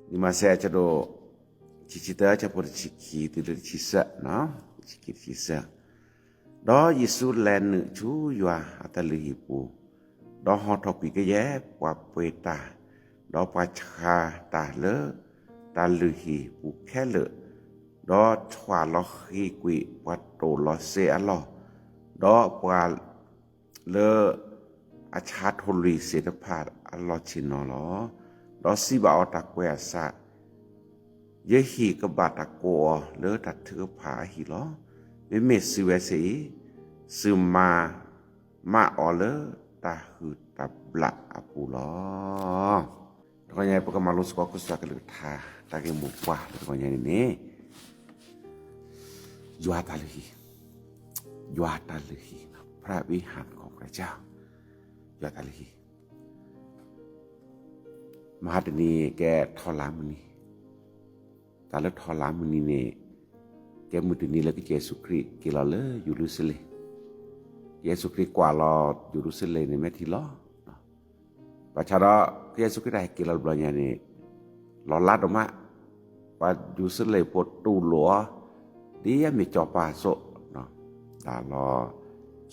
လံာ်မးသဲအဆၢဒိၣ် ခံဆံသၢ အဆၢဖိတဆံခံတုၤလၢတဆံသၢ, တဆံခံ တဆံသၢ. ဒီးယ့ၣ်ၡူးလဲၤနုာ်ဆူယွၤအတၢ်လုၢ်ဟံၣ်ပူၤ, ဒီးဟီထီၣ်ကွံာ်ကယဲၢ်ပှၤပှ့ၤတၢ်, ဒီးပှၤဆါတၢ်လၢတၢ်လုၢ်ဟံၣ်ပူၤခဲလၢာ်, ဒီးဆွးလီၤဃံကွံာ်ပှၤတိၢ်လီၤစ့အလီၢ်, ဒီးပှၤ လၢအဆါထိၣ်လွံၢ်သ့ၣ်တဖၣ်အလီၢ်ဆ့ၣ်နီၤလီၤ. ဒီးစံးဘၣ်အီၤတၢ်ကွဲးအသး, ယဟံၣ်ကဘၣ်တၢ်ကိးအီၤလၢတၢ်ထုကဖၣ်အဟံၣ်လီၤ. မ့မ့ၢ်သုဝဲသ့ၣ်အံၤ, သုမၤမၢ်အီၤလၢတၢ်ဟုၣ်တၢ်ဘျၣ်အပူၤလီၤ. တဂီၤညါအံၤ ပကမၤလိသကိးကစၢ်ကလုၢ်ကထါ တၢ်ဂ့ၢ်မိၢ်ပှၢ်လၢတဂီၤညါန့ၣ်န့ၣ် ယွၤတၢ်လုၢ်ဟံၣ်, ယွၤတၢ်လုၢ်ဟံၣ်, พระวิหารของพระเจ้า, ယွၤတၢ်လုၢ်ဟံၣ်. မဟါတနံၤကဲထီလါမုၢ်နံၤ, တၢ်လၢထီလါမုၢ်နံၤန့ၣ် ကဲမုၢ်တနံၤလၢကစၢ်ယ့ၣ်ၡူးခရံာ်က့ၤလီၤလၢယရူၤၡလ့ၣ်, ကစၢ်ယ့ၣ်ၡူးခရံာ်ကွၢ်လီၤယရူၤၡလ့ၣ်န့ၣ် မဲာ်ထံလီၤ ဘၣ်ဆၣ်ဒီး ကစၢ်ယ့ၣ်ၡူးခရံာ်တၢ်ဟဲက့ၤလီၤတဘျီညါန့ၣ် လီၤလးဒိၣ်မး, ပှၤယရူၤၡလ့ၣ်ဖိတူၢ်လိာ်အီၤ ဒ်အမ့ၢ်စီၤပၤအသိး, ဒၣ်လီၤ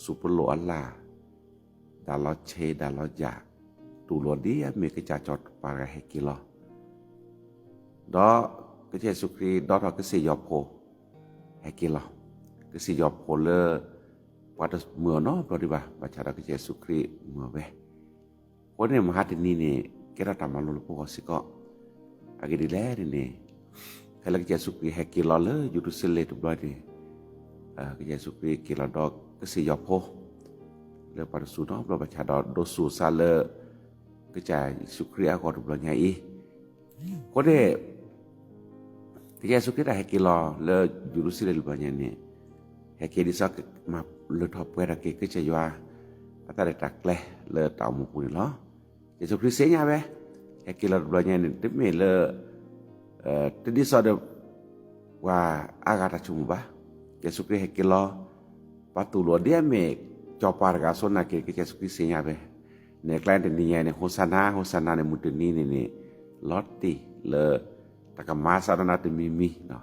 စူးပလိာ်အလၣ်, ဒၣ်လီၤဆ့ဒၣ်လီၤယၣ်, တူၢ်လိာ်ဒ်အမ့ၢ်ကစၢ်စီၤပၤတဂၤဟဲက့ၤလီၤ ဒီးကစၢ်ယ့ၣ်ၡူးခရံာ်ဒီးထီၣ်ကစၢ်ယွၤဖိ ဟဲက့ၤလီၤ, ကစၢ်ယွၤဖိလၢ ပှၤတမုာ်အီၤနီတဘျီဒံးဘၣ်, ဘၣ်ဆၣ်ဒီးကစၢ်ယ့ၣ်ၡူးခရံာ်မုာ်အီၤဝဲ. အဃိန့ၣ် မဟါတနံၤန့ၣ် ကဲထီၣ်တၢ်မၤလိလၢပဂီၢ်စ့ၢ်ကီး, အဂ့ၢ်ဒ်လဲၣ်န့ၣ်န့ၣ် ဖဲလၢကစၢ်ယ့ၣ်ၡူးခရံာ်ဟဲက့ၤလီၤလၢယရူၤၡလ့ၣ်တဘျီန့ၣ်, ကစၢ်ယ့ၣ်ၡူးခရံာ်က့ၤလီၤဒီးကစၢ်ယွၤဖိ လၢပှၤတစူၤနီတဘျီဘၣ်ဆၣ်ဒီး ဒိးစူၤစးလၢ ကစၢ်ယ့ၣ်ၡူးခရံာ်အဂီၢ်တဘျီညါအံၤ, အဃိန့ၣ် ကစၢ်ယ့ၣ်ၡူးခရံာ်တၢ်ဟဲက့ၤလီၤလၢယရူၤၡလ့ၣ်တဘျီညါန့ၣ်, ဟဲက့ၤဒ်သိးကမၤလၢထီၣ်ပှဲၤထီၣ်က့ၤ ကစၢ်ယွၤ အတၢ်ရဲၣ်တၢ်ကျဲၤလၢတၢ်အိၣ်မူပူၤန့ၣ်လီၤ. ကစၢ်ယ့ၣ်ၡူးခရံာ်သ့ၣ်ညါဝဲ, ဟဲက့ၤလီၤတဘျီညါန့ၣ် တမ့ၢ်လၢ တဒ်သိးဒီး ပှၤအါဂၤတၢ်ဆိကမိၣ်ဘၣ်. ကစၢ်ယ့ၣ်ၡူးခရံာ်ဟဲက့ၤလီၤ, ပှၤတူၢ်လိာ်ဒ်အမ့ၢ်စီၤပၤတဂၤအသိးနာ်က့ ကစၢ်ယ့ၣ်ၡူးခရံာ်သ့ၣ်ညါဝဲ, နဲၣ်ကျဲတနံၤညါန့ၣ် ဟိၣ်စၤနါ ဟိၣ်စၤနါန့ၣ် မုၢ်တနံၤန့ၣ်န့ၣ် လီၤတံၢ်လၢ တၢ်ကမၤစးထီၣ်နၤတမံၤမံၤ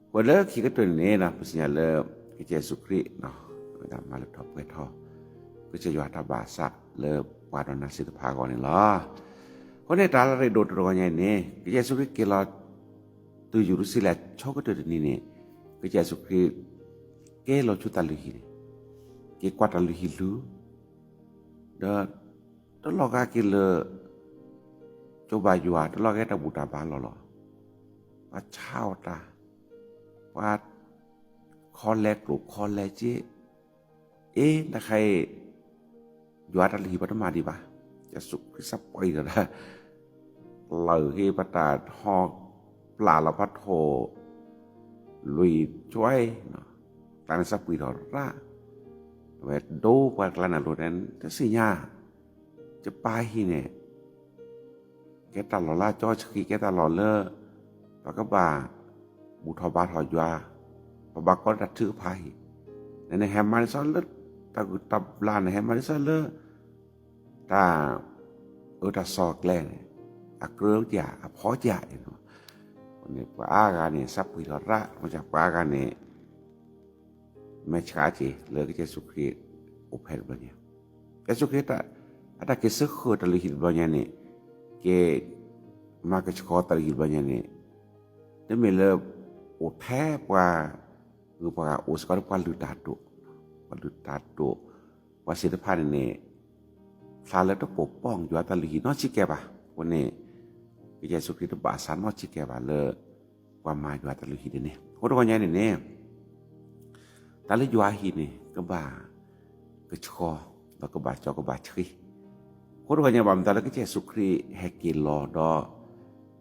အဃိလၢခံကတၢၢ်န့ၣ်န့ၣ် ပသ့ၣ်ညါလၢ ကစၢ်ယ့ၣ်ၡူးခရံာ် ဝဲဒၣ်မၤလၢထီၣ်ပှဲၤထီၣ် ကစၢ်ယွၤတၢ်ဘၣ်အသးလၢပှၤဒီးနၤသ့ၣ်တဖၣ်အဂီၢ်န့ၣ်လီၤ. အဃိန့ၣ် တၢ်လၢအရ့ဒိၣ်တဂီၤညါအံၤန့ၣ် ကစၢ်ယ့ၣ်ၡူးခရံာ်က့ၤလီၤ တုၤယရူၤၡလ့ၣ်အဆိကတၢၢ်တနံၤန့ၣ် ကစၢ်ယ့ၣ်ၡူးခရံာ် က့ၤလီၤဆူတၢ်လုၢ်ဟံၣ်န့ၣ် က့ၤကွၢ်တၢ်လုၢ်ဟံၣ်လူၤ ဒီး တလီၤဂာ်က့ၤလၢ ကၠိဘါယွၤ တလီၤဂာ်တၢ်ဘူၣ်တၢ်ဘါလီၤလီၤ. ပှၤဆါအီၣ်တၢ်, ပှၤ ခီလဲကျိာ်ခီလဲစ့, အ့ တခါအံၤ ယွၤတၢ်လုၢ်ဟံၣ်ပှၤတမၤဒံးဘၣ်. ကစၢ်ယ့ၣ်ၡူးခရံာ်သးပှၢ်အံၤဒီး လၢဟ့ၣ်ပှၤတၢ်ဟီၣ်ပျၢ်လီၤပှၤထိၣ် လွံၢ်ကွံာ်, ကျါန့ၣ်သးပှၢ်ထီၣ်ရၣ်, အဝဲဒိပှၤကျါန့ၣ်လိၤတဲ တသ့ၣ်ညါ, ယပၢ်ဟံၣ်န့ၣ် ကဲတၢ်လီၢ်လၢအကၠီဆှံ ကဲတၢ်လီၢ်လၢ ပကဘၣ် ဘူၣ်ထီၣ်ဘါထီၣ်ယွၤ, ပဘၣ်ကီတၢ်ထုကဖၣ်ဟံၣ်, နဟဲမၤဒ်သိးလၢ တၢ်ဂုၢ်တၢ်ဘျၣ် နဟဲမၤဒ်သိးလၢ တၢ် အၢတၢ်စီၤကျဲန့ၣ် အကြၢးကၠး အဖီကၠးအံၤန့ၣ်, ပှၤအါဂၤန့ၣ် သးပှၢ်ထီၣ်ရၣ် မ့ၢ်ပှၤအါဂၤန့ၣ် မဲာ်ဆှးက့ၤလၢကစၢ်ယ့ၣ်ၡူးခရံာ်အိၣ်ဖဲတဘျီညါ, ကစၢ်ယ့ၣ်ၡူးခရံာ် အတၢ်က့ၤဆၢဃာ်တၢ်လုၢ်ဟံၣ်တဘျီညါန့ၣ် က့ၤ မၤကဆှီတၢ်လုၢ်ဟံၣ်တဘျီညါန့ၣ် တမ့ၢ်လၢ အိၣ်ထဲပှၤ ဂုၤပှၤဂၤ အိၣ်စ့ၢ်ကီးလၢပှၤလုၢ်တၢ်ဒိၣ်, ပှၤလုၢ်တၢ်ဒိၣ် ပှၤသ့ၣ်တဖၣ်န့ၣ်န့ၣ် ဖျါလၢတပိာ်ပီၢ်ယွၤတၢ်လုၢ်ဟံၣ်နီတစဲးကဲးဘၣ်. အဃိန့ၣ် ကစၢ်ယ့ၣ်ၡူးခရံာ်တဘၣ်အသးနီတစဲးကဲးဘၣ်လၢ ပှၤမၤယွၤတၢ်လုၢ်ဟံၣ်ဒ်န့ၣ်. အဃိတဂီၤညါန့ၣ်န့ၣ် တၢ်လၢယွၤအဟံၣ်န့ၣ် ကဘၣ် ကဆှီ ဒီးကဘၣ်ကၠီကဘၣ်ဆှံ. အဃိတဂီၤညါဘၣ်မတၤလၢကစၢ်ယ့ၣ်ၡူးခရံာ်ဟဲက့ၤလီၤ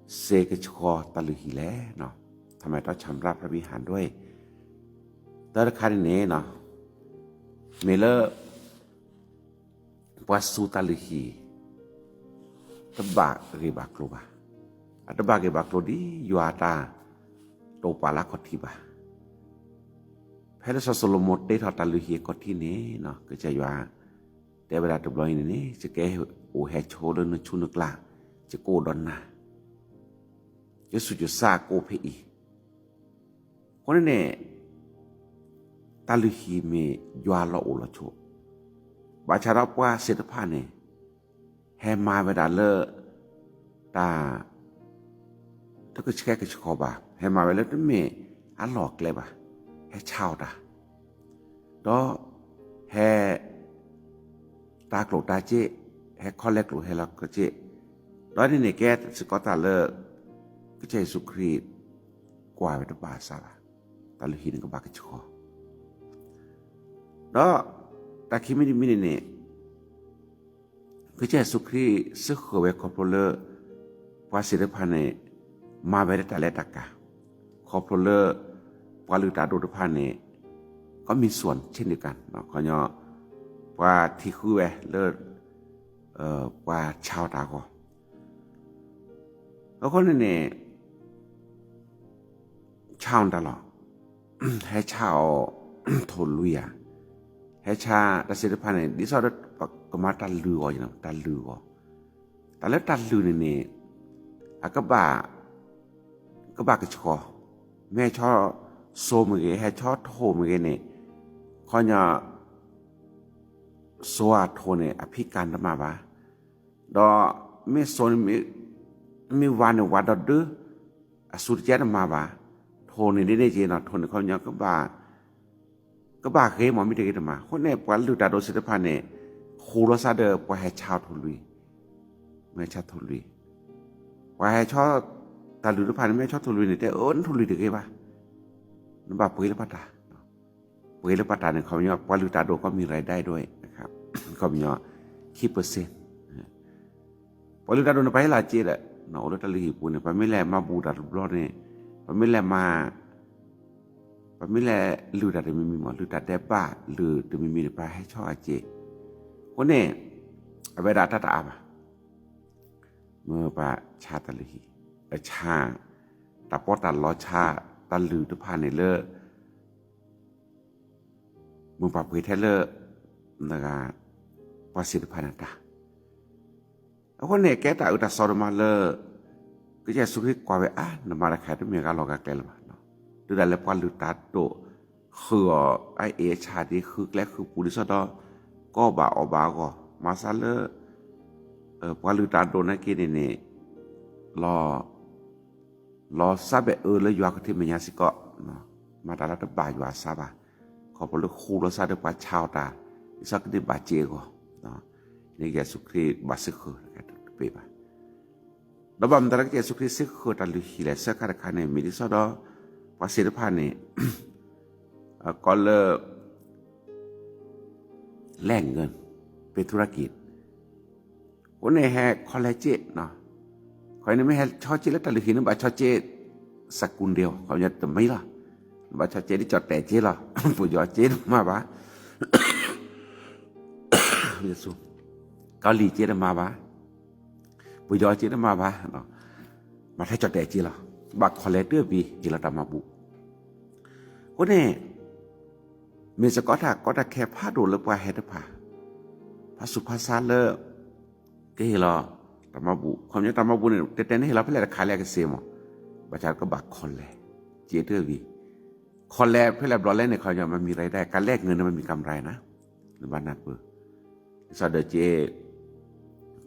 ဒီး စ့ကဆှီတၢ်လုၢ်ဟံၣ်လဲၣ်. ထီၣ်မဲာ်ထီၣ်ဆၣ်ရၣ် พระวิหาร ဒွဲၣ် တၢ်တခါန့ၣ်န့ၣ် မ့ၢ်လၢ ပှၤစူၤတၢ်လုၢ်ဟံၣ် တဘၣ်ဂ့ၢ်ဘၣ်ကျိၤဘၣ်. အတဘၣ်ဂ့ၢ်ဘၣ်ကျိၤဒ်ယွၤတၢ်တိာ်ပာ်လၢအခီၣ်ထံးဘၣ်. ဖဲလၢစီၤၡလိၤမိၣ်တ့ထီၣ်တၢ်လုၢ်ဟံၣ်အခီၣ်ထံးန့ၣ် ကစၢ်ယွၤ တဲဝဲဒၣ်တဘျီအံၤန့ၣ်န့ၣ် ယကဟဲအိၣ်ဟဲဆိးလၢနဆူနကျါ, ယကအိၣ်ဒီးနၤ. ယဆူၣ်ယဆါအကိးဖဲအံၤ, အဃိန့ၣ်န့ၣ် တၢ်လုၢ်ဟံၣ်မ့ၢ်ယွၤလီၢ်အိၣ်လီၢ်ဆိး, ဘၣ်ဆၣ်ဒီးပှၤသ့ၣ်တဖၣ်န့ၣ် ဟဲမၤဝဲဒၣ်လၢ တၢ် တကဆှဲကဆှီဘၣ်, ဟဲမၤဝဲလၢတမ့ၢ်အလီၢ်အကျဲဘၣ်, ဟဲဆါအီၣ်တၢ်, ဒီး ဟဲ တၢ်ကျိၣ်တၢ်စ့, ဟဲခီလဲကျိၣ်ဟဲလဲကျိၣ်စ့, ဒီးန့ၣ်န့ၣ်ကဲစ့ၢ်ကီးတၢ်လၢ ကစၢ်ယ့ၣ်ၡူးခရံာ် ကွၢ်ဝဲတဘၣ်အသးဘၣ်, တၢ်လုၢ်ဟံၣ်န့ၣ်ကဘၣ်ကဆှီ, ဒီး တၢ်ခံမံၤတမံၤန့ၣ်န့ၣ် ကစၢ်ယ့ၣ်ၡူးခရံာ်စ့ၢ်ဃၢၤဝဲခီဖျိလၢ ပှၤသ့ၣ်တဖၣ်န့ၣ် မၤဝဲလၢတၢ်လဲၤတၢ်ကၤ, ခီဖျိလၢ ပှၤလုၢ်တၢ်ဒိၣ်တဖၣ်န့ၣ် ကမ့ၢ်စွၣ်ဆ့ၣ်န့ၣ်ကၤ ခီညီ ပှၤထံၣ်ဃုဝဲလၢ ပှၤဆါအီၣ်တၢ်အဂီၢ်, အဃိန့ၣ်န့ၣ် ဆါအီၣ်တၢ်လီၤ, ဟဲဆါအီၣ်ထိၣ်လွံၢ်ဧါ, ဟဲဆါတၢ်သ့ၣ်တဖၣ်န့ၣ် ဒ်သိးဒီးကမၤတၢ်လုၢ်အဂီၢ်, တၢ်လုၢ်အဂီၢ်, တၢ်လၢတၢ်လုၢ်န့ၣ်န့ၣ် အကဘၣ် ကဘၣ်ကဆှီ, မ့ၢ်ဟဲဆီစိမ့ၢ်ဂ့ၤ, ဟဲဆီထိၣ်မ့ၢ်ဂ့ၤန့ၣ်, ခီညီ စိအထိၣ်န့ၣ် အဖံးကၤတမၤဘၣ်, ဒီးမ့ၢ်စိန့ၣ် မ့ၢ်ဝါန့ၣ် ဝါဒီးဒၢ အစူၤတကဲတမၤဘၣ်, ထိၣ်န့ၣ်ဒ်န့ၣ်က့ၤနီၤ, ထိၣ်န့ၣ်ခီညီ ကဘၣ်ဂ့ၤမး မ့ၢ်တဂ့ၤတမၤ, အဃိန့ၣ် ပှၤလုၢ်တၢ်ဒိၣ်သ့ၣ်တဖၣ်န့ၣ် ဃိလီၤသးဒီးပှၤဟဲဆါအီၣ်ထိၣ်လွံၢ်, မ့ၢ်ဟဲဆီထိၣ်လွံၢ်, ပှၤဟဲဆီ တၢ်လုၢ်တဖၣ်န့ၣ် မ့ၢ်ဟဲဆီထိၣ်လွံၢ်န့ၣ် တဲအၢ နထိၣ်လွံၢ်တဂ့ၤဘၣ်, နဘၣ်ပှ့ၤလၢပှၤတၢ် ပှ့ၤလၢပှၤတၢ်န့ၣ် ခီပညီ ပှၤလုၢ်တၢ်ဒိၣ်ကီမ့ၢ်ရၤဒၣ်ဒိၣ်, ခီပညီ ခံ percent, ပှၤလုၢ်တၢ်ဒိၣ်န့ၣ် ပှၤဟ့ၣ်လီၤစ့ဒီး အိၣ်လၢတၢ်လုၢ်ဟံၣ်ပူၤန့ၣ် ပှၤမ့ၢ်လဲၤမၤဘူၣ်တၢ်တဘျီန့ၣ် ပှၤမ့ၢ်လဲၤမၤ ပှၤမ့ၢ်လဲၤလုၢ်တၢ်တမံၤမံၤမး လုၢ်တၢ်ဒဲးဘး လုၢ်တမံၤမံၤန့ၣ် ပှၤဟဲဆီအစ့, အဃိန့ၣ် အဝဲဒၣ်တၢ်တအါဘၣ်, မ့ၢ်ပှၤဆါတၢ်လုၢ်ဟံၣ်, အဆါ တၢ်ပီးတၢ်လီဆါ တၢ်လုၢ်တဖၣ်န့ၣ်လၢ မ့ၢ်ပှၤပှ့ၤထဲလၢ နဂၤ ပှၤသ့ၣ်တဖၣ်န့ၣ်တၢ်, အဃိန့ၣ် ကဲတၢ်အၢတၢ်သီဒိၣ်မးလၢ ကစၢ်ယ့ၣ်ၡူးခရံာ်ကွၢ်ဝဲအါ နမၤတခါတမ့ၢ်ဂၤလီၤဂၤကျဲလၢၤဘၣ်, တုၤဒၣ်လဲာ်ပှၤလုၢ်တၢ်ဒိၣ် ဃုအီၤအအ့ၣ်အဆၣ်ဒ်ဃုကျဲဃုပူၤဒ်သိးဒီး ကအီၣ်ဘၣ်အီၣ်ဘၣ်အဂီၢ် မၤသးလၢ ပှၤလုၢ်တၢ်ဒိၣ်နာ်က့န့ၣ်န့ၣ် လီၤ လီၤစၢ်ဘဲအၢလၢယွၤခီၣ်ထံးမဲာ်ညါစ့ၢ်ကီး, မၤတၢ်လၢတဘၣ်ယွၤအသးဘၣ်, ခီဖျိလၢဃူလီၤသးဒီးပှၤဆါအီၣ်တၢ် ဒ်သိးကန့ၢ်ဘၣ်စ့အဂီၢ်, န့ၣ်ကစၢ်ယ့ၣ်ၡူးခရံာ်ဘၣ်စ့ၢ်ဃၢၤတကဲတပ့ၤဘၣ်, ဒီးဘၣ်မနုၤတၢ်လၢကစၢ်ယ့ၣ်ၡူးခရံာ်စ့ၢ်ဃၢၤတၢ်လုၢ်ဟံၣ်လဲၣ် သၢခါတခါန့ၣ် မ့ၢ်ဒ်သိးဒီး ပှၤသ့ၣ်တဖၣ်န့ၣ် ကီးလၢ လဲၢ်ငၢၢ် ပ့ၤထူရက့ၣ် အဃိန့ၣ်ဟဲခီလဲစ့, ခီန့ၣ်မ့ၢ်ဟဲဆီစ့လၢတၢ်လုၢ်ဟံၣ်န့ၣ် ဘၣ်ဆီစ့ စကူဒ့အီၤ ခီပညီတမံၤလီၤ, ဘၣ်ဆီစ့ဒ်ကၠီၣ်တဲာ်စ့လီၤ, ပယီၤစ့တမၤဘၣ်, ကီၢ်လံၢ်စ့တမၤဘၣ်, ပယီၤစ့တမၤဘၣ်, မၤထဲကၠီၣ်တဲာ်စ့လီၤ, ဘၣ်ခီလဲတၢ်ဘံၤ ဟ့ၣ်လီၤတၢ်မၤဘူၣ်, အဃိန့ၣ် မ့ၢ်စ့ၢ်ကီးတၢ်ကီတၢ်ခဲဖးဒိၣ်လၢပှၤဟဲတဖၣ်, ဖးဆူးဖးဆါလၢ ကဟ့ၣ်လီၤ တၢ်မၤဘူၣ်, ခီပညီတၢ်မၤဘူၣ်န့ၣ် တဲတဲန့ၣ်ဟ့ၣ်လီၤဖဲလဲၣ်တခါလဲၣ်ကစ့မး, ဘၣ်ဆၣ်ကဘၣ်ခီလဲ စ့တၢ်ဘံၤ, ခီလဲဖဲလဲၣ်ဘျီလဲၣ်န့ၣ် ခီပညီမ့မံၤရၤဒၣ် ကလဲၢ်ငၢၢ်န့ၣ်မ့မံၤကၤမရၤနၤ, နဘၣ်နၢ်ပၢၢ် ဒ်သိးဒီးစ့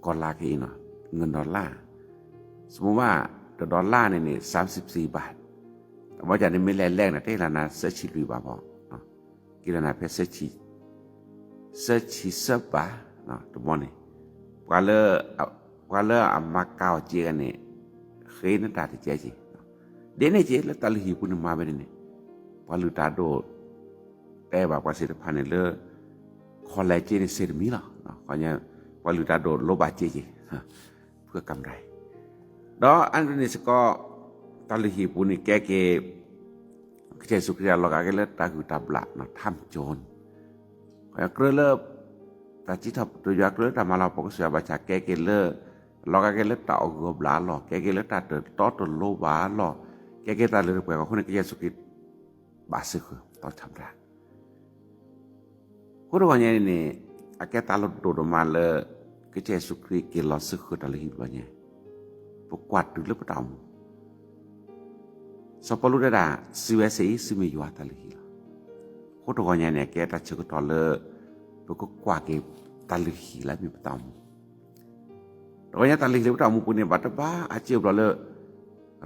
ကီၢ်လါက့အံၤနီၤ, ငၢၢ်ဒီလါ, စမုၢ်ဘၣ် တဒီလါန့ၣ်န့ၣ် စၢမ်စံးဘး, တဘျီကန့ၣ်မ့ၢ်လဲၤလဲၢ်န့ၣ် တဟ့ၣ်လီၤနၤသၢဆံလွံၢ်ဘးဘၣ်, က့ၤလီၤနၤဖဲ သၢဆံသၢဘး, တဘျီန့ၣ်, ပှၤလၢ ပှၤလၢအမၤကၤအီၤစ့ဂၤန့ၣ် ဃ့နတၢ်တကဲက့ၤ, ဒ်န့ၣ်က့ၤလၢတၢ်လုၢ်ဟံၣ်ပူၤန့ၣ်မၤဝဲန့ၣ်န့ၣ်, ပှၤလုၢ်တၢ်ဒိၣ် တဲဘၣ်ပှၤသ့ၣ်တဖၣ်န့ၣ်လၢ ခီလဲစ့န့ၣ်စ့တမံၤလီၤ, ပှၤလုၢ်တၢ်ဒိၣ်လိၣ်ဘၣ်စ့က့ၤ ဖုကၤမရၤအံၤ, ဒီးအါန့ၣ်စ့ၢ်ကီး တၢ်လုၢ်ဟံၣ်ပူၤန့ၣ်ကဲက့ၤ ကစၢ်ယ့ၣ်ၡူးခရံာ်အလီၤဂာ်က့ၤလၢတၢ်ဂုၢ်တၢ်ဘျၣ် ထမ်ၣ်ကၠိၣ်, ကြၢးလၢ တၢ်စံးထီၣ်ပတြၢၤယွၤကြၢးလၢတၢ်မၤလၤကပီၤကစၢ်ယွၤဘၣ်ဆၣ် ကဲက့ၤလၢ အလီၤဂာ်က့ၤလၢတၢ်အီၣ်ဂၢၢ်အီဘျၣ်အလီၢ်, ကဲက့ၤလၢတၢ်တတီတလိၤဘၣ်အလီၢ်, ကဲက့ၤတၢ်လၢတပှဲၤကီၢ်အဃိန့ၣ် ကစၢ်ယ့ၣ်ၡူးခရံာ် ဘၣ်စ့ၢ်ဃၢၤ တီထၣ်မတၤ အဃိတဂီၢ်ညါန့ၣ်န့ၣ် အကဲတၢ်လီၢ်ဒိၣ်ဒိၣ်မးလၢ ကစၢ်ယ့ၣ်ၡူးခရံာ်က့ၤလီၤစ့ၢ်ဃၢၤတၢ်လုၢ်ဟံၣ်တဂီၢ်ညါ, ပကွၢ်တုၤလၢပတၢ်အိၣ်မူ, စီၤပီလူးတဲဒၣ် စံးဝဲစ့ၢ်အံၤ သုမ့ၢ်ယွၤအတၢ်လုၢ်ဟံၣ်လီၤ. အဃိတဂီၤညါန့ၣ် ကဲတၢ်ဆၢကတီၢ်လၢ ပကကွၢ်က့ၤတၢ်လုၢ်ဟံၣ်လၢအမ့ၢ်ပတၢ်အိၣ်မူ တဂီၤညါတၢ်လုၢ်ဟံၣ်လၢပတၢ်အိၣ်မူပူၤန့ၣ် ဘၣ်တဘၣ်အစ့အဘျီလၢ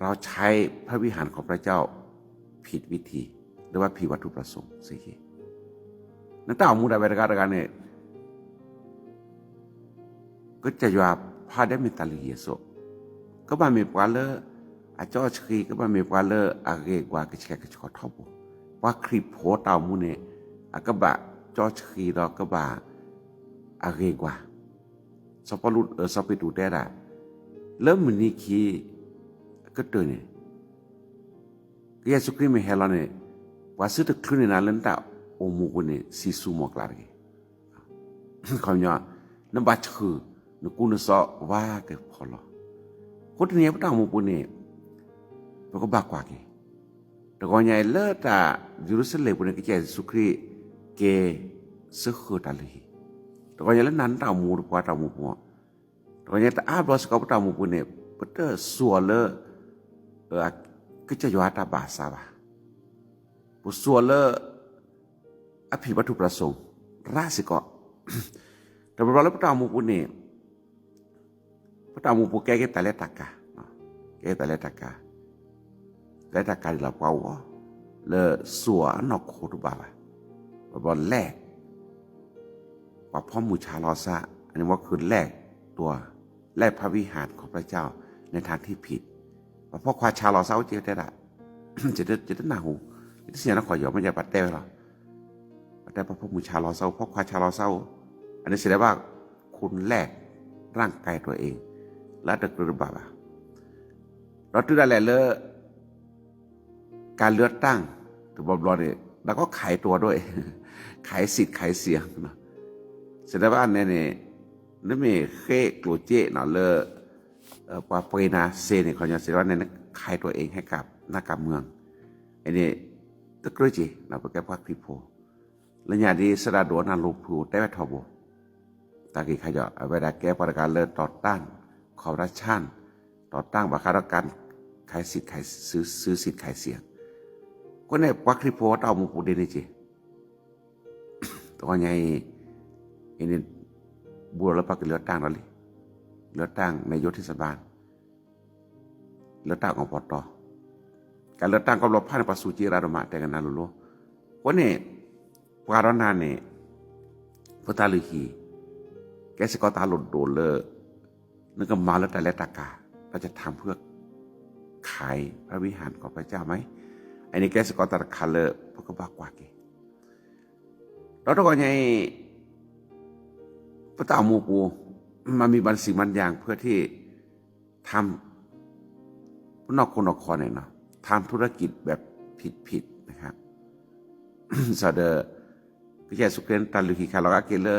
เราใช้พระวิหารของพระเจ้าผิดวิธี หรือว่าผิดวัตถุประสงค์ စ့ၢ်ကီး နတၢ်အိၣ်မူဒၣ်ဝဲတဂၤတဂၤန့ၣ် ကစၢ်ယွၤဖးဒဲးမ့ၢ်တၢ်လုၢ်ဟံၣ်အစိး, ကဘၣ်မ့ၢ်ပှၤလၢအစီဆှံ, ကဘၣ်မ့ၢ်ပှၤလၢအဂ့ၤကွၢ်ကဆှဲကဆှီထီဘိ, ပှၤခရံာ်ဖိတၢ်အိၣ်မူန့ၣ် အကဘၣ်စီဆှံဒီးကဘၣ်အဂ့ၤကွၢ်. စီၤပီလူး, စီၤပ့းတရူးတဲဒၣ်, လၢမုၢ်နံၤခံကတၢၢ်န့ၣ် ကစၢ်ယ့ၣ်ၡူးခရံာ်မ့ၢ်ဟဲလီၤန့ၣ်, ပှၤစုတချုးန့ၢ်နၤလၢနတၢ်အိၣ်မူပူၤန့ၣ် ဆံးဆူၣ်မီၤကျၢ်တဂ့ၤ. ခီပညီ, နဘၣ်ဆှုၣ်နကူနစီဝါက့ၤဖီလီၤ. အဃိတနံၤအံၤပတၢ်အိၣ်မူပူၤန့ၣ် ပကဘၣ်ကွၢ်က့ၤ, တဂီၤညါအံၤလၢတၢ်ယရူၤၡလ့ၣ်ပူၤန့ၣ် ကစၢ်ယ့ၣ်ၡူးခရံာ်က့ၤစၢဃာ်တၢ်လုၢ်ဟံၣ်, တဂီၤညါလၢနၤနတၢ်အိၣ်မူတပှၤတၢ်အိၣ်မူပူၤ တဂီၤညါတအါဘျီစ့ၢ်ကီးပတၢ်အိၣ်မူပူၤန့ၣ် ပတစူးအီၤလၢ ကစၢ်ယွၤအတၢ်ဘၣ်အသးဘၣ်. ပစူးအီၤလၢ အဖံးပှၤထူးပှၤစိၤ ရၣ်စ့ၢ်ကီး, တဘျီဘျီလၢပတၢ်အိၣ်မူပူၤန့ၣ် ပတၢ်အိၣ်မူပူၤကဲက့ၤတၢ်လဲၤတၢ်ကၤ, ကဲက့ၤတၢ်လဲၤတၢ်ကၤ, တၢ်လဲၤတၢ်ကၤဒ်လဲၣ် ပှၤအိၣ်လၢစူးအနီၢ်ခိတဘၣ်ဘၣ်, ဘျီဘျီလဲၤ ပှၤဖီမုၢ်ဆါလီၤစၢ်, အန့ၣ်ဝဲခုးလဲၤတိၤ, လဲၤဖးဝံဟၣ်ခီၣ်ဖျီကၠီ န့ၣ်ထၣ်ထံဖံး, ပှၤဖီခွါဆါလီၤစၢ်အိၣ်က့ၤတဲဒၣ်, ယတနၢ်ဟူ, ယတသ့ၣ်ညါနီၢ်ခီၣ်ယီၤ မ့ၢ်ယပှၤတဲဝဲလီၤ. ပှၤတဲပှၤဖီမုၢ်ဆါလီၤစၢ်အိၣ်, ဖီခွါဆါလီၤစၢ်အိၣ်, အန့ၣ်စံးဒၣ်ဘၣ် ခုးလဲၤ ร่างกายตัวเอง လၢတကြၢးတဘၣ်ဘၣ်. ဒီးတုၤဒၣ်လဲာ်လၢ การเลือกตั้ง တဘျီဘျီန့ၣ် แล้วก็ขายตัวด้วย ขายสิทธิ์ขายเสียง စံးဒၣ်ဘၣ်န့ၣ်န့ၣ် နမ့ၢ်ဃ့ကျိၣ်စ့နီၤလၢ ပှၤပှ့ၤနၤစ့န့ၣ် ခီညီစံးဒၣ်ဘၣ်န့ၣ် န ขายตัวเองให้กับนักการเมือง အန့ၣ် တကြၢးက့ၤ ပကဲပှၤခရံာ်ဖိ လၢညါဒ်စရၣ်ဒိၣ်နၢ်လိၤဖုအိၣ်တဲဝဲထီဘိ တၢ်ဂ့ၢ်ခါယီၤ အဝဲဒၣ်ကဲပှၤတဂၤလၢ ต่อต้านคอร์รัปชัน ต่อต้าน ဘၣ်ဃးဒီး การขายสิทธิ์ขาย ซื้อสิทธิ์ขายเสียง အဃိန့ၣ် ပှၤခရံာ်ဖိတၢ်အိၣ်မူပူၤဒ်န့ၣ်က့ၤ တဂီၤညါအံၤ အံၤန့ၣ် ဘူးဒီးလၢပှၤက เลือกตั้ง ဒီးလံ เลือกตั้งนายกเทศบาล เลือกตั้ง อบต การเลือกตั้ง ကီၢ်ဘျီဖးန့ၣ် ပှၤစူးက့ၤရၣ်ဒိၣ်မး တဲကနၣ်လိၤလိၤ. အဃိန့ၣ် ပှၤဒီးနၤန့ၣ် ပတၢ်လုၢ်ဟံၣ် ကဲစ့ၢ်ကီးတၢ်လိၣ်ဒိၣ်လၢ နကမၤလၢတၢ်လဲၤတၢ်ကၤ เราจะทำเพื่อขายพระวิหารของพระเจ้าไหม အန့ၣ်ကဲစ့ၢ်ကီးတၢ်တခါလၢ ပကဘၣ်ကွၢ်က့ၤ ဒီးတဂီၤညါအံၤ ပတၢ်အိၣ်မူပူၤ မ့ၢ်မံၤဘၣ်စံးမံၤယၣ် เพื่อที่ ทำ ပနီၢ်ခိနီၢ်ခီန့ၣ် ทำธุรกิจแบบผิดๆ นะคะ စးဒီး ကစၢ်ယ့ၣ်ၡူးခရံာ်တၢ်လုၢ်ဟံၣ်ခါလီၤက့ၤလၢ